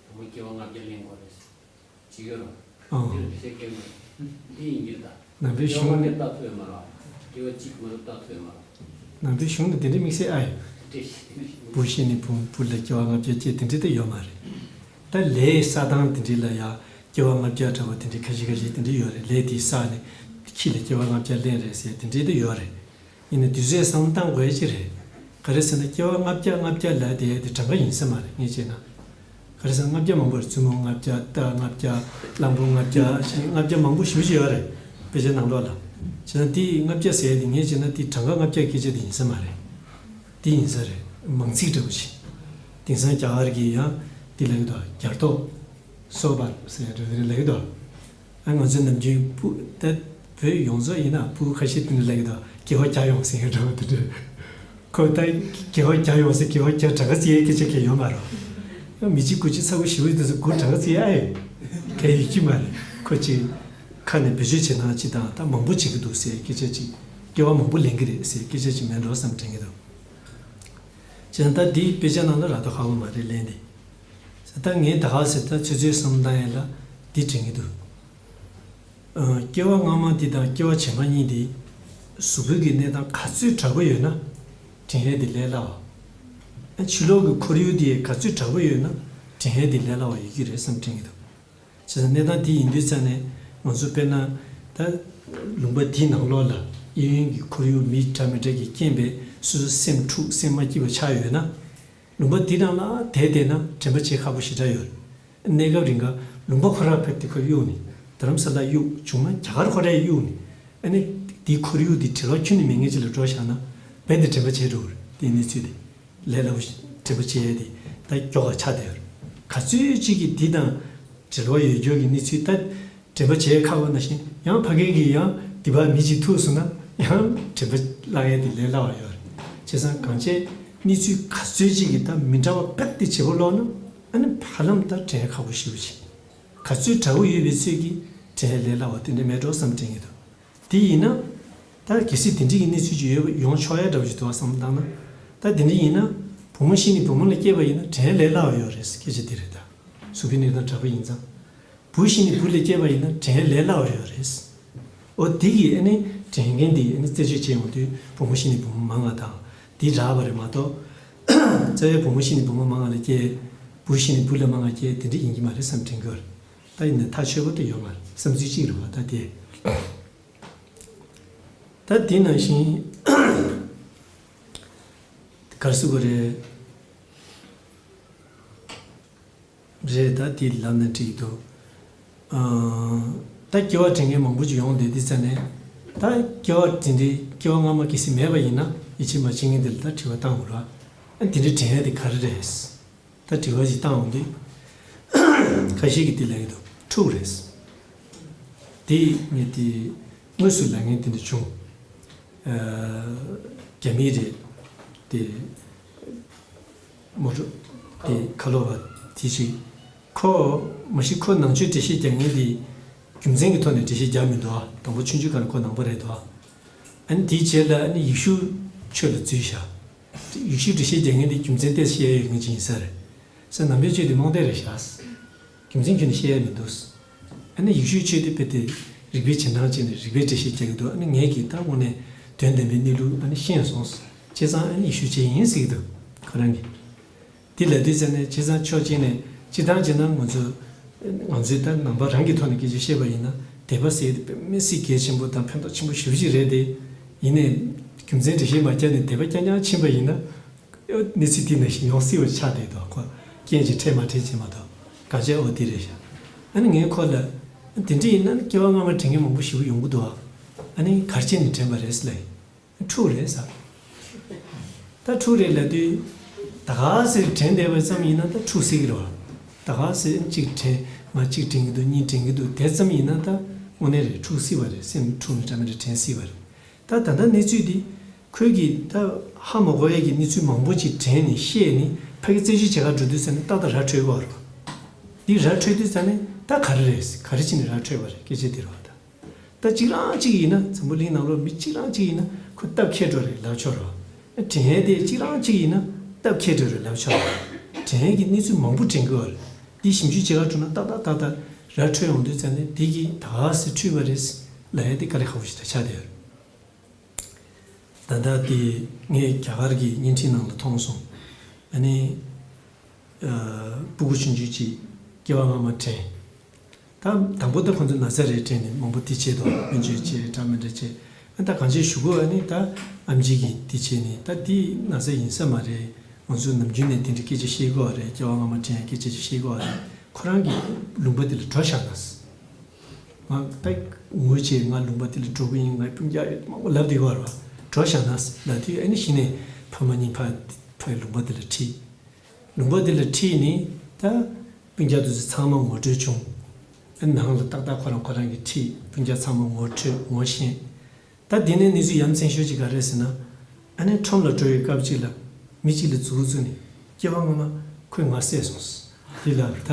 བུ་མོ་སྐྱེ་བ་ལྔ་བརྒྱ་ལེན་དགོས་རེད་ཟེར་གྱི་ཡོད་རེད། ཨོ། འདི་ལ་དམིགས་བསལ་སྐྱེ་བ་འདི་ཡིན་གྱི་རེད་ད། ནང་པའི་གཞུང་ནས་སྐྱེ་བ་ལྔ་བརྒྱ་རྟགས་ཐོན་མ་རེད། སྐྱེ་བ་གཅིག་མ་གཏོགས་རྟགས་ཐོན་མ་རེད། ནང་པའི་གཞུང་ནས་དེ་འདྲའི་དམིགས་བསལ་ཨ་ཡོད། བུ་ཤི་ནས་བུ་བུ་ལ་སྐྱེ་བ་ལྔ་བརྒྱ་སྐྱེ་དེ་འདྲའི་ད་ཡོད་མ་རེད། ད་ལས་བསགས་སྟངས་དེ་འདྲའི་ལ་ཡ་སྐྱེ་བ་ལྔ་བརྒྱ་འདྲ་བོ་དེ་འདྲའི་ཁ་ཤས་ཁ་ཤས་དེ་འདྲའི་ཡོད་རེད། ལས་དེ་བསགས་ནས་ཁྱི་ལ་སྐྱེ་བ་ལྔ་བརྒྱ་ལེན་རེད་ཟེར་དེ་འདྲའི་ད་ཡོད་རེད། ཡིན་ན་དུས་ཚོད་བསམ་བློ་བཏང་དགོས་ཡ་ཅིག་རེད། ག་རེ་ཟེར་ན་སྐྱེ་བ་ལྔ་བརྒྱ་ལྔ་བརྒྱ་ལབ་དེ་དེ་གྲངས་ཀ་ཡིན་ས་མ་རེད། ངས་བྱས་ན། ག་རེ་ཟེར་ན་ལྔ་བརྒྱ་མང་པོ་རེད། བཙུན་མོ་ལྔ་བརྒྱ། རྟ་ལྔ་བརྒྱ། གླང་པོ་ལྔ་བརྒྱ། ལྔ་བརྒྱ་མང་པོ་ཞེ་པོ་ཅིག་ཡོད་རེད། དཔེ་ཆ་ནང་ལོགས་ལ། བྱས་ན་དེ་ལྔ་བརྒྱ་ཟེར་ཡ་དེ་ངས་བྱས་ན་དེ་གྲངས་ཀ་ལྔ་བརྒྱ་སྐད་ཆ་དེ་ཡིན་ས་མ་རེད། དེ་ཡིན་ས་རེད། མང་ཚིག་འདྲ་བོ་ཞིག་དེང་སང་རྒྱ་གར་གྱི་ཡང་དེ་ལབ་ཀྱི་འདུག་རྒྱ་སྟོད་སོག་པར་ཟེར་ཡ་འདྲ་བོ་དེ་ལབ་ཀྱི་འདུག་ཨ་ང་ཚོའི་ནམ་རྒྱུན་སྤུ་ད་བོད་ཡོངས་རྫོགས་ཡིན་ན་སྤུ་གུ་ཁ་ཤས་དེ་འདྲ་ལབ་ཀྱི་འདུག་དགེ་བ་བརྒྱ་ཡོང་ཟེར་ཡ་འདྲ་བོ་དེ་འདྲ། ཁོ་ད་དགེ་བ་བརྒྱ་ཡོང་ཟེར་དགེ་བ་བརྒྱ་གྲངས་ཀ་བརྩི་ཡའི་སྐད་ཆ་གང་ཡོད་མ་རེད། མི་གཅིག་སྐུ་ཅི་ཚ་པོ་ཞེ་པོ་ཡོད་དུས་སུ་སྒོར་གྲངས་ཀ་བརྩི་ཡ་ཨེ་གང་ཡོད་ཀྱི་མ་རེད། ཁོ་ཅིག་ཁ་ནས་བེད་སྤྱོད་བྱེད་སྟངས་ཅིག་དང་ད་མང་པོ་བྱེད་ཀྱི་འདུག་ཟེར་སྐད་ཆ་ཅིག་སྐྱེ་བ་མང་པོ་ལེན་གྱི་རེད་ཟེར་སྐད་ཆ་ཅིག་མེད་འགྲོ་བསམ་དྲན་གྱི་འདུག་བྱས་ཙང་ད་འདི་དཔེ་ཆ་ནང་ལ་རག་མདོག་ཁ་པོ་མ་རེད་ལན་འདི། ད་ངས་ད་ག་ཟེར་ད་ཚོད་ཚོད་བསམ་བློ་བཏང་ཡ་ལ་འདི་དྲན་གྱི་འདུག་ཨ། སྐྱེ་བ་སྔ་མ་འདི་དང་སྐྱེ་བ་རྗེས་མ་གཉིས་འདི་གཟུགས་པོའི་གི་གནས་སྟངས་ག་ཚོད་དྲག་པོ་ཡོད་ན་དྲན་ཡས་འདི་ལས་སླ་བ། ཨ། ཕྱི་ལོགས་ཀྱི་ཁོར་ཡུག་འདི་ག་ཚོད་དྲག་པོ་ཡོད་ན་དྲན་ཡས་འདི་ལས་སླ་བ་ཡོད་ཀྱི་རེད་བསམ་དྲན་གྱི་འདུག་བྱས་ཙང་གནས་སྟངས་འདི་ཡིན་དུས་ཙང་ནས་ང་ཚོ་དཔེར་ན་ད་ལུང་པ་འདིའི་ནང་ལོགས་ལ་གཡས་གཡོན་གྱི་ཁོར་ཡུག་མི་འདྲ་མི་འདྲ་གི་རྐྱེན་པས་སོ་སོ་སེམས་འཁྲུག་སེམས་མ་སྐྱིད་པ་ཆགས་ཡོད་ན། ལུང་པ་འདི་ནང་ལ་བསྡད་བསྡད་ན་དྲན་པ་བྱེད་ཁག་པོ་ཞེ་དྲག་ཡོད་རེད། གནས་སྐབས་རིང་ག་ལུང་པ་ཁོ་རང་ཕེབས་ཏེ་ཁོ་གཡུགས་ནས་རྡ་རམ་ས་ལ་གཡུགས། བྱུང་ན་རྒྱ་གར་ཁོ་རང་གཡུགས་ནས། ཨ་ནི་འདིའི་ཁོར་ཡུག་འདི་བྲེལ་བ་ཁྱོན་ནས་མེད་མཁན་ཅིག་ལ་འགྲོ་བཞག་ན་རྦད་དེ་དྲན་པ་བྱེད་འགྲོ་གི་རེད། དེའི་གནས་ཚུལ་དེ་ལས་སླ་པོ་ཞིག་དྲན་པ་བྱེད་ཡས་དེ་ད་མགྱོགས་པ་ཆགས་བསྡད་ཡོད་རེད། ག་ཚོད་ཅིག་གིས་འདི་དང་འབྲེལ་བ་ཡོད་རྒྱུ་གི་གནས་ཚུལ་ད། དྲན་པ་བྱེད་ཁག་པོ་ནང་བཞིན་ཡང་ཕ་གི་གིས་ཡང་འདི་པར་མི་གཅིག་ཐུག་སོང་ན་ཡང་དྲན་པ་བརླག་ཡས་དེ་ལས་སླ་བ་ཡོད་རེད། བྱས་ཙང་གང་བྱས་གནས་ཚུལ་ག་ཚོད་ཅིག་གིས་ད་མི་འདྲ་བ་རྦད་དེ་བྱེད་པོ་ལོག་ན་ཨ་ནི་ཧ་ལམ་ད་དྲན་ཡས་ཁག་པོ་ཞེ་པོ་ཅིག་ག་ཚོད་དྲག་པོ་ཡོད་པའི་ཚོད་ཀྱིས་དྲན་ཡས་ལས་སླ་བ་དེ་འདྲ་མེད་འགྲོ་བསམ་དྲན་གྱི་འདུག་དེ་ཡིན་ན། ད་གལ་སྲིད་དེ་འདྲའི་གི་གནས་ཚུལ་ཅིག་ཡོད་པ་ཡོང་ཆོག་ཡ་འདྲ་བོ་ཞིག་འདུག་བསམ་བློ་བཏང་ན། ད་དེ་འདྲ་ཡིན་ན། བུ་མོ་ཤི་ནས་བུ་མོ་ལ་སྐྱེས་པ་ཡིན་ན་དྲན་ཡས་ལས་སླ་བ་ཡོད་རེད། སྐད་ཆ་འདི་རེད་ད། གཟུགས་པོའི་གནས་སྟངས་དྲག་པོ་ཡིན་ཙང་། བུ་ཤི་ནས་བུ་ལ་སྐྱེས་པ་ཡིན་ན་དྲན་ཡས་ལས་སླ་བ་ཡོད་རེད། འོ་དེ་གིས་ཨ་ནི་དྲན་མཁན་འདི་ཨ་ནི་རྩད་གཅོད་བྱེད་ཡོང་དུས་བུ་མོ་ཤི་ནས་བུ་མོ་མང་བ་དང་འདི་རག་པ་རེད་མ་གཏོགས། རྩ་བའི་བུ་མོ་ཤི་ནས་བུ་མོ་མང་བ་ལ་སྐྱེས། བུ་ཤི་ནས་བུ་ལ་མང་བ་སྐྱེས་དེ་འདྲ་ཡིན་གྱི་མ་རེད་བསམ་དྲན་གྱི་ཡོད་རེད། ད་ཡིན་ན་ཐག་ཆོད་པོ་དེ་ཡོད་མ་རེད། བསམ་ཚུལ་གཅིག་རེད་བ་ད་དེ། ད་དེ་ནང་བཞིན་ག་རེ་ཟེར་དགོས་རེད། རེད་ད་དེ་ལབ་ན་འགྲིག་གི་འདུག་ཨ། ད་སྐྱེ་བ་དྲན་མཁན་མང་པོ་ཅིག་ཡོང་བསྡད་དུས་ཙ་ནས་ད་སྐྱེ་བ་དེ་འདྲའི་སྐྱེ་བ་སྔ་མ་གལ་སྲིད་མེད་པ་ཡིན་ན་ཡིད་ཆེས་མ་བྱེད་མཁན་དེ་ལ་ད་དྲི་བ་བཏང་དགོས་རེད་བ། ཨ་དེ་འདྲའི་དྲན་ཡ་དེ་ག་རེ་རེད། ད་དྲི་བ་ཞིག་བཏང་འོང་དུས། ཁ་ཤས་ཀྱིས་དེ་ལབ་ཀྱི་འདུག་འཁྲུག་རེད། དེ་ངས་དེ་དངོས་སུ་ལབ་མཁན་དེ་འདྲ་བྱུང་། ཨ། རྒྱ་མི་རེད། དེ་མོ་ཊ་དེ་ཁ་ལོ་བ་དེ་ཞིག་ ཁོ་མ་གཞི་ཁོ་ནང་ཆོས་འགྲེལ་བཤད་རྒྱག་མཁན་དེ་རྒྱུ་མཚན་གྱི་ཐོག་ནས་འགྲེལ་བཤད་རྒྱག་མི་འདུག་ཨ། དང་པོ་ཆུང་ཆུང་སྒང་ལ་ཁོ་ནང་པ་རེད་འདུག་ཨ། ཨ་ནི་དེའི་རྗེས་ལ་ཨ་ནི་ཡེ་ཤུ་ཆོས་ལ་འཛུལ་བཞག་ཡེ་ཤུ་འགྲེལ་བཤད་རྒྱག་མཁན་དེ་རྒྱུ་མཚན་ཏོག་ཙམ་བཤད་ཡ་ཡོད་མཁན་ཅིག་ཡིན་ས་རེད། ས་ནང་པའི་ཆོས་དེ་རྨོངས་དད་རེད་ཤག་རྒྱུ་མཚན་ཁྱོན་ནས་བཤད་ཡ་མི་འདུག་ཨ་ནི་ཡེ་ཤུའི་ཆོས་དེ་དཔེ་དེ་རིགས་པའི་རྗེས་འབྲང་བྱས་ནས་རིགས་པའི་འགྲེལ་བཤད་རྒྱག་གི་འདུག་ཨ་ནི་ངས་ཀྱིས་ད་དངོས་གནས་དོན་དམ་པའི་གནས་ལུགས་ཨ་ནི་ཤེས་སོང་། བྱས་ཙང་ཨ་ནི་ཡེ་ཤུ་ཆོས་ཡིན་ཟེར་གྱི་འདུག་ཁོ་རང་གིས། དེ་ལབ་དུས་ཙ་ནས་བྱས་ཙང་ཕྱོགས་གཅིག་ནས་སྤྱིར་བཏང་བྱས་ན་ང་ཚོ་ང་ཚོའི་ད་ནང་པ་རང་གི་ཐོག་ནས་སྐད་ཆ་བཤད་པ་ཡིན་ན་དད་པ་ཟེར་ཡ་དེ་དཔེ་མི་སྲིད་གལ་ཆེན་པོ་དང་ཕན་ཐོགས་ཆེན་པོ་ཞེ་པོ་ཅིག་རེད་དེ། ཡིན་ནའི་རྒྱུ་མཚན་འགྲེལ་བཤད་མ་བརྒྱབ་ནས་དད་པ་རྐྱང་རྐྱང་ཕྱིན་པ་ཡིན་ན། གནས་ཚུལ་དེ་ནང་བཞིན་ཡོང་སྲིད་པ་ཆགས་བསྡད་འདུག་ཁོ་རྐྱེན་གྱིས་འཕྲད་མ་འཕྲད་བྱས་མ་གཏོགས་གང་བྱས་འོ་དེ་རེད་ཤག་ཨ་ནི་ངས་ཁོ་ལ། དེ་འདྲ་ཡིན་ན་ནི་སྐྱེ་བ་སྔ་མ་དྲན་མཁན་མང་པོ་ཞེ་པོ་ཡོང་གི་འདུག་ཨ། ཨ་ནི་ག་རེ་བྱས་ནས་དྲན་པ་རེད་ཟེར་ལབ་ཡིན། འཁྲུག་རེད་ཟེར། ད་འཁྲུག་རེད་ལབ་དུས། ད་ག་ཟེར་དྲན་བསྡད་པ་ཙམ་ཡིན་ན་ད་འཁྲུག་སྲིད་ཀྱི་རེད་བ། ད་ག་ཟེར་གཅིག་དྲན་ང་གཅིག་དྲན་གྱི་འདུག་གཉིས་དྲན་གྱི་འདུག་དེ་ཙམ་ཡིན་ན་ད་དངོས་གནས་རེད་འཁྲུག་སྲིད་པ་རེད་སེམས་འཁྲུག་ནས་འདྲ་མི་འདྲ་དྲན་སྲིད་པ་རེད། ད་ད་ལྟ་གནས་ཚུལ་འདི། ཁོས་ཀྱིས་ད་ཧ་མ་གོ་ཡས་ཀྱི་གནས་ཚུལ་མང་པོ་ཅིག་དྲན་ནས་ཤེས་ནས་ཕ་གི་རྩད་གཅོད་བྱེད་གར་འགྲོ་དུས་ཙ་ནས་ཏག་ཏག་ར་འཕྲོད་ཀྱི་ཡོད་རེད་བ། འདི་ར་འཕྲོད་དུས་ཙ་ནས་ད་ག་རེ་རེད་ག་རེ་བྱས་ནས་ར་འཕྲོད་པ་རེད་སྐད་ཆ་འདི་རེད་བ་ད། ད་གཅིག་རང་གཅིག་ཡིན་ན་འཛམ་བུ་གླིང་ནང་ལོགས་མི་གཅིག་རང་གཅིག་ཡིན་ན་ཁོ་སྟབས་འཁེལ་འགྲོ་རེད་ལབ་ཆོག་རེད་བ། དྲན་ཡས་དེ་གཅིག་རང་གཅིག་ཡིན་ན་སྟབས་འཁེལ་འགྲོ་རེད་ལབ་ཆོག་རེད། དྲན་ཡས་ཀྱི་གནས་ཚུལ་མང་པོ་དྲན་གྱི་ཡོད་རེད། འདི་ཞིབ་འཇུག་བྱེད་གར་འགྲོ་ན་ཏག་ཏག་ཏག་ཏག་ར་འཕྲོད་ཡོང་དུས་ཙ་ནས་འདི་གིས་ད་ག་ཟེ་འཁྲུལ་པ་རེད་ལབ་ཡས་དེ་དཀའ་ལས་ཁག་པོ་ཞིག་ད་ཆགས་བསྡད་ཡོད་རེད། ད་ལྟ་དེ་ངས་རྒྱ་གར་གྱི་བརྙན་འཕྲིན་ནང་ལ་མཐོང་སོང་། ཨ་ནི། ཨ། སྤུ་གུ་ཆུང་ཆུང་ཅིག་སྐྱེ་བ་སྔ་མ་དྲན། ད་དང་པོ་ད་ཁོ་ཚོ་ན་ཚ་རེད་དྲན་ནས་མང་པོ་དེ་བྱེད་དོ་སྨན་བཅོས་བྱེད་འདྲ་མི་འདྲ་བྱེད། ཨ་ད་གང་བྱེད་ཞུ་དགོས་ཨ་ནི་ད་ཨམ་ཆི་གིས་དེ་བྱེད་ནས་ད་དེ་ན་ཚ་ཡིན་ས་མ་རེད། ང་ཚོ་ནམ་རྒྱུན་ནས་དེ་འདྲའི་སྐད་ཆ་བཤད་དགོས་རེད་སྐྱེ་བ་སྔ་མ་དྲན་སྐད་ཆ་ཅིག་བཤད་དགོས་རེད། ཁོ་རང་གི་ལུང་པ་དེ་ལ་འགྲོ་བཞག་ན། ང་ད་ངུ་བྱས་ང་ལུང་པ་དེ་ལ་འགྲོ་གི་ཡིན་ངའི་སྤུན་ཀྱག་ཡོད་མང་པོ་ལབ་བསྡད་ཀྱི་ཡོད་རེད་བ། འགྲོ་བཞག་ན་ལབ་དུས་ཨ་ནི་གཞི་ནས་ཕ་མ་གཉིས་ཕ་ཕའི་ལུང་པ་དེ་ལ་ཁྲིད། ལུང་པ་དེ་ལ་ཁྲིད་ནས་ད་སྤུན་ཀྱག་དེ་ཚོ་ཚང་མ་ངོ་སྤྲོད་བྱུང་། ཨ་ནང་ལ་ཏག་ཏག་ཁོ་རང་ཁོ་རང་གིས་ཁྲིད་སྤུན་ཀྱག་ཚང་མ་ངོ་འཕྲོད་ངོ་ཤེས། ད་དེ་ནས་གནས་ཚུལ་ཡ་མཚན་ཤོས་ཅིག་ག་རེ་རེད་ཟེར་ན། ཨ་ནི་ཁྲོམ་ལ་འགྲོ་བའི་སྐབས་ཅིག་ལ་མི་གཅིག་ལ་མཛུབ་གུ་བཙུགས་ནས་སྐྱེ་བ་སྔ་མ་ཁོས་ང་བསད་སོང་། དེ་ལབ་རེད་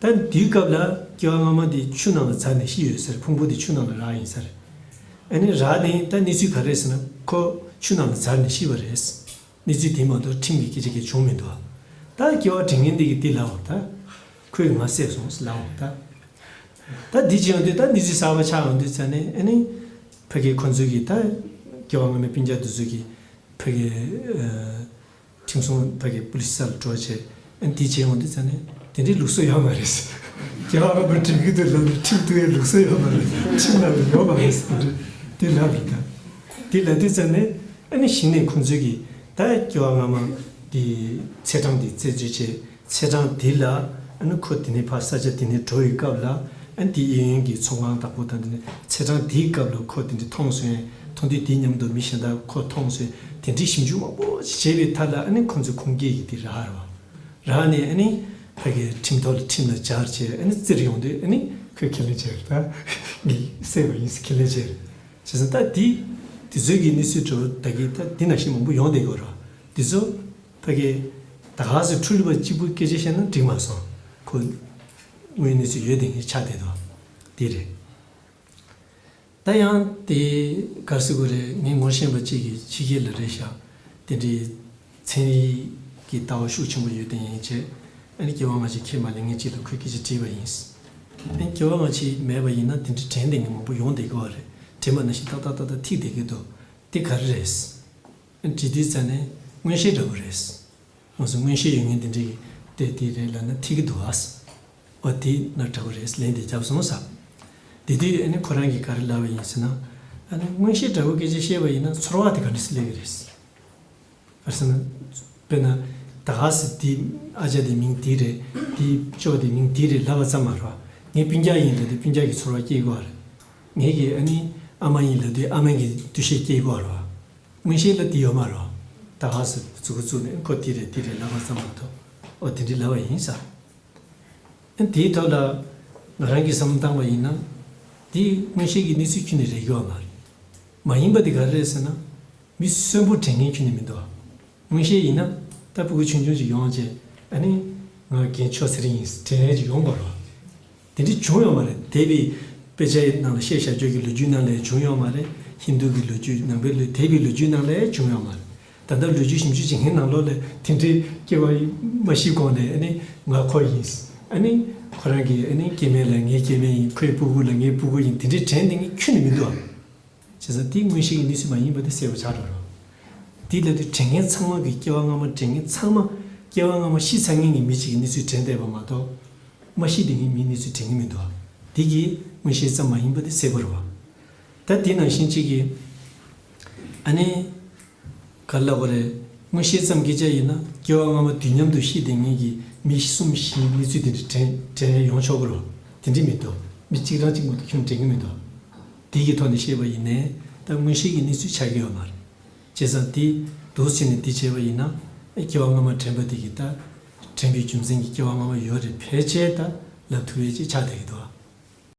ད། ད་དེའི་སྐབས་ལ་སྐྱེ་བ་སྔ་མ་དེ་ཆུ་ནང་ལ་འཛག་ནས་ཤི་ཡོད་ཟེར་ཕུང་པོ་དེ་ཆུ་ནང་ལ་རག་ཡིན་ཟེར། ཨ་ནི་རག་ནས་ད་གནས་ཚུལ་ག་རེ་རེད་ཟེར་ན་ཁོ་ཆུ་ནང་ལ་འཛག་ནས་ཤི་བ་རེད། གནས་ཚུལ་དེ་མ་གཏོགས་ཁྲིམས་ཀྱི་སྐད་ཆ་གང་བྱུང་མི་འདུག་ད་སྐྱེ་བ་དྲན་མཁན་དེ་གིས་དེ་ལབ་པ་ད། ཁོས་ང་བསད་སོང་ལབ་པ་ད། ད་འདི་བྱས་ཡོང་དུས་ད་གནས་ཚུལ་གསར་པ་ཆགས་ཡོང་དུས་ཙ་ནས་ཨ་ནི། ཕ་གི་ཁོ་ཚོས་ཀྱིས་ད། སྐྱེ་བ་སྔ་མའི་སྤུན་ཀྱག་དེ་ཚོས་ཀྱིས་ཕ་གི། ཁྲིམས་སྲུང་ཕ་གི་པུ་ལི་སི་ལ་འགྲོ་བྱས་ཨ་ནི་འདི་བྱས་ཡོང་དུས་ཙ་ནས་དེ་འདྲའི་ལུགས་སྲོལ་ཡོད་མ་རེད། སྐྱེ་བ་སྔ་མ་དྲན་གྱི་འདུག་ལབ་ནས་ཁྲིམས་གཏུག་ཡའི་ལུགས་སྲོལ་ཡོད་མ་རེད། ཁྲིམས་ནང་ལ་ཡོད་མ་རེད་དེ་འདྲ་དེ་ལབ་རེད་ད། དེ་ལབ་དུས་ཙ་ནས། ཨ་ནི་གཞི་ནས་ཁོང་ཚོས་ཀྱིས་ད་སྐྱེ་བ་སྔ་མ་འདི་ཚེས་གྲངས་འདི་རྩད་གཅོད་བྱས་ཚེས་གྲངས་འདི་ལ་ཨ་ནི་ཁོ་འདི་ནས་ཕར་ས་ཆ་འདི་ནས་འགྲོ་བའི་སྐབས་ལ་ཨ་ནི་འདི་གཡས་གཡོན་གྱི་ཚོང་ཁང་བདག་པོ་དང་འདི་ནས་ཚེས་གྲངས་འདིའི་སྐབས་ལ་ཁོ་འདི་འདྲ་མཐོང་སོང་ཡང་མཐོང་དུས་འདི་མཉམ་དུ་མི་གཞན་དག་ཁོ་མཐོང་སོང་ཡང་དེ་འདྲའི་ཞིབ་འཇུག་མང་པོ་ཞིག་བྱས་པའི་མཐའ་ལ་ཨ་ནི་ཁོང་ཚོས་ཁུངས་སྐྱེལ་གྱི་འདི་རག་རེད་བ། རག་ནས་ཨ་ནི་ཕ་གིའི་ཁྲིམས་ཐོག་ལ་ཁྲིམས་ལ་སྦྱར་བྱས་ཨ་ནི་བཙིར་ཡོང་དུས་ཨ་ནི་ཁོས་ཁས་ལེན་བྱས་རེད་ད། ངས་བསད་པ་ཡིན་ཟེར་ཁས་ལེན་བྱས་རེད། བྱས་ཙང་ད་འདི། དེ་ཚོའི་གི་གནས་ཚུལ་འདྲ་བོ་ད་གི་ད་འདི་ནང་བཞིན་མང་པོ་ཡོང་བསྡད་ཀྱི་ཡོད་རེད། འདི་ཚོ་ཕ་གི་ད་ག་སེ་འཁྲུལ་པ་གཅིག་པུ་སྐད་ཆ་བཤད་ན་འགྲིག་མ་སོང་། ཁོ་དངོས་གནས་ཚུལ་ཡོད་དེ་ངས་ཆགས་བསྡད་འདུག་འདི་རེད། ད་ཡང་དེ་ག་རེ་ཟེར་དགོས་རེད། ངས་ངོ་ཤེས་པ་གཅིག་གིས་ཕྱི་རྒྱལ་ལ་རེད་ཤག་དེ་འདྲའི་ཚན་རིག་གི་ལྟ་བ་ཤུགས་ཆེན་པོ་ཡོད་དེ་ཡིན་བྱས་ཨ་ནི་སྐྱེ་བ་སྔ་ཕྱི་ཁས་མ་ལེན་མཁན་གཅིག་ལ་ཁོས་སྐད་ཆ་དྲིས་པ་ཡིན། ཨ་ནི་སྐྱེ་བ་སྔ་ཕྱི་མེད་པ་ཡིན་ན་དེ་འདྲ་དྲན་བསྡད་མཁན་མང་པོ་ཡོང་བསྡད་ཀྱི་ཡོད་རེད། དྲན་པ་ནང་བཞིན་ཏག་ཏག་ཏག་ཏག་ཐིག་བསྡད་ཀྱི་འདུག་དེ་ག་རེ་རེད། དྲི་དུས་ཙ་ནས་མངོན་ཤེས་འདྲ་པོ་རེད། ང་ཚོ་མངོན་ཤེས་ཡོད་མཁན་དེ་འདྲས་དེ་དེ་རེད་ལབ་ན་ཐིག་གི་འདུག་ཨ། འོ་དེ་ན་འདྲ་པོ་རེད་ལན་དེ་བརྒྱབ་སོང་ས། དེ་དུས་ཨ་ནི་ཁོ་རང་གིས་ག་རེ་ལབ་པ་ཡིན་ཟེར་ན། ཨ་ནི་མངོན་ཤེས་འདྲ་པོ་སྐད་ཆ་བཤད་པ་ཡིན་ན་ཚོར་བ་དེ་ག་འདྲས་སེ་སླེབས་ཀྱི་རེད། ག་རེ་ཟེར་ན། དཔེར་ན། ད་ག་སེ་དེ་ཨ་ཅག་དེ་མིང་དེ་རེད། དེ་ཅོ་དེ་མིང་དེ་རེད་ལབ་པ་ཙམ་མ་རེད། ངའི་སྤུན་ཀྱག་ཡིན་ལབ་དུས་སྤུན་ཀྱག་གི་ཚོར་བ་སྐྱེ་གི་ཡོད་རེད། ངེད་ཀྱི་ཨ་ནི་ཨ་མ་ཡིན་ལབ་དུས་ཨ་མ་གི་འདུ་ཤེས་སྐྱེ་གི་ཡོད་རེད། མངོན་ཤེས་ལ་དེ་ཡོད་མ་རེད། ད་ག་སེ་མཛུབ་གུ་བཙུགས་ནས་ཁོ་དེ་རེད་དེ་རེད་ལབ་པ་ཙམ་མ་གཏོགས་ཨོ་དེ་འདྲ་ལབ་པ་ཡིན་ས། ཨ་དེའི་ཐོག་ལ་ང་རང་གིས་བསམ་བློ་བཏང་བ་ཡིན་ན། དེ་མངོན་ཤེས་ཀྱི་གནས་ཚུལ་ཁྱོན་ནས་རེག་གི་ཡོད་མ་རེད། མ་ཡིན་པ་དེ་ག་རེ་རེད་ཟེར་ན། མི་གསོན་པོ་དྲན་མཁན་ཁྱོན་ནས་མི་འདུག་མངོན་ཤེས་ཡིན་ན་ད་སྤུ་གུ་ཆུང་ཆུང་ཅིག་ཡོང་བྱས་ཨ་ནི། ང་རྒན་ཆོས་ཟེར་ཡིན་དྲན་ཡས་ཅིག་ཡོང་བ་རེད། དེ་འདྲ་བྱུང་ཡོད་མ་རེད། འདས་པའི་དཔེ་ཆའི་ནང་ལ་བཤད་བཞག་ཆོས་ཀྱི་ལོ་རྒྱུས་ནང་ལ་ཡང་བྱུང་ཡོད་མ་རེད། ཧིན་རྡུ་གི་ལོ་རྒྱུས། ནང་པའི་ལོ། འདས་པའི་ལོ་རྒྱུས་ནང་ལ་ཡང་བྱུང་ཡོད་མ་རེད། ད་ལྟ་ལོ་རྒྱུས་ཞིབ་འཇུག་བྱེད་མཁན་ནང་ལོགས་ལ་དེ་འདྲའི་སྐྱེ་བ་མ་ཤི་གོང་ནས་ཨ་ནི་ང་ཁོ་ཡིན། ཨ་ནི་ཁོ་རང་གི་ཨ་ནི་སྐྱེ་དམན་ལ་ངའི་སྐྱེ་དམན་ཡིན། ཁོའི་སྤུ་གུ་ལ་ངའི་སྤུ་གུ་ཡིན། དེ་འདྲའི་དྲན་བསྡད་མཁན་ཁྱོན་ནས་མི་འདུག་ཨ། བྱས་ཙང་དེ་མངོན་ཤེས་ཀྱི་གནས་ཚུལ་མ་ཡིན་པ་དེ་གསལ་པོ་ཆགས་འགྲོ་རོགས། དེ་ལ་དེ་དྲན་མཁན་ཚང་མ་གི་སྐྱེ་བ་སྔ་མ་དྲན་མཁན་ཚང་མ། སྐྱེ་བ་སྔ་མ་ཤི་ཚར་མཁན་གྱི་མི་གཅིག་གི་གནས་ཚུལ་དྲན་བསྡད་པ་མ་གཏོགས། མ་ཤི་དེ་ངའི་མིའི་གནས་ཚུལ་དྲན་གྱི་མི་འདུག་ཨ། དེ་གི་མངོན་ཤེས་ཙམ་མ་ཡིན་པ་དེ་གསལ་པོ་རེད་བ། ད་དེ་ནང་བཞིན་གཅིག་གི། ཨ་ནི། ག་རེ་ལབ་དགོས་རེད། མངོན་ཤེས་ཙམ་གྱིས་བྱས་ཡིན་ན་སྐྱེ་བ་སྔ་མ་དུས་མཉམ་དུ་ཤི་དེ་ངེད་ཀྱི་མི་གསུམ་བཞིའི་གནས་ཚུལ་དེ་འདྲ་དྲན་དྲན་ཡོང་ཆོག་གི་རེད་བ། དེ་འདྲ་མི་འདུག་མི་གཅིག་རང་གཅིག་མ་གཏོགས་ཁྱོན་དྲན་གྱི་མི་འདུག་དེ་གི་ཐོག་ནས་བཤད་པ་ཡིན་ནའི་ད་མངོན་ཤེས་ཀྱི་གནས་ཚུལ་ཆགས་ཀྱི་ཡོད་མ་རེད། བྱས་ཙང་དེ་འདུག་ཟེར་ནས་དེ་བྱས་པ་ཡིན་ན། ཨེ། སྐྱེ་བ་སྔ་མ་དྲན་པ་དེ་གི་ད། དྲན་པའི་རྒྱུ་མཚན་གྱིས་སྐྱེ་བ་སྔ་མ་ཡོད་རེད་ཕལ་ཆེར་ད་ལབ་ཐུབ་ཡས་ཅིག་ཆགས་བསྡད་ཀྱི་འདུག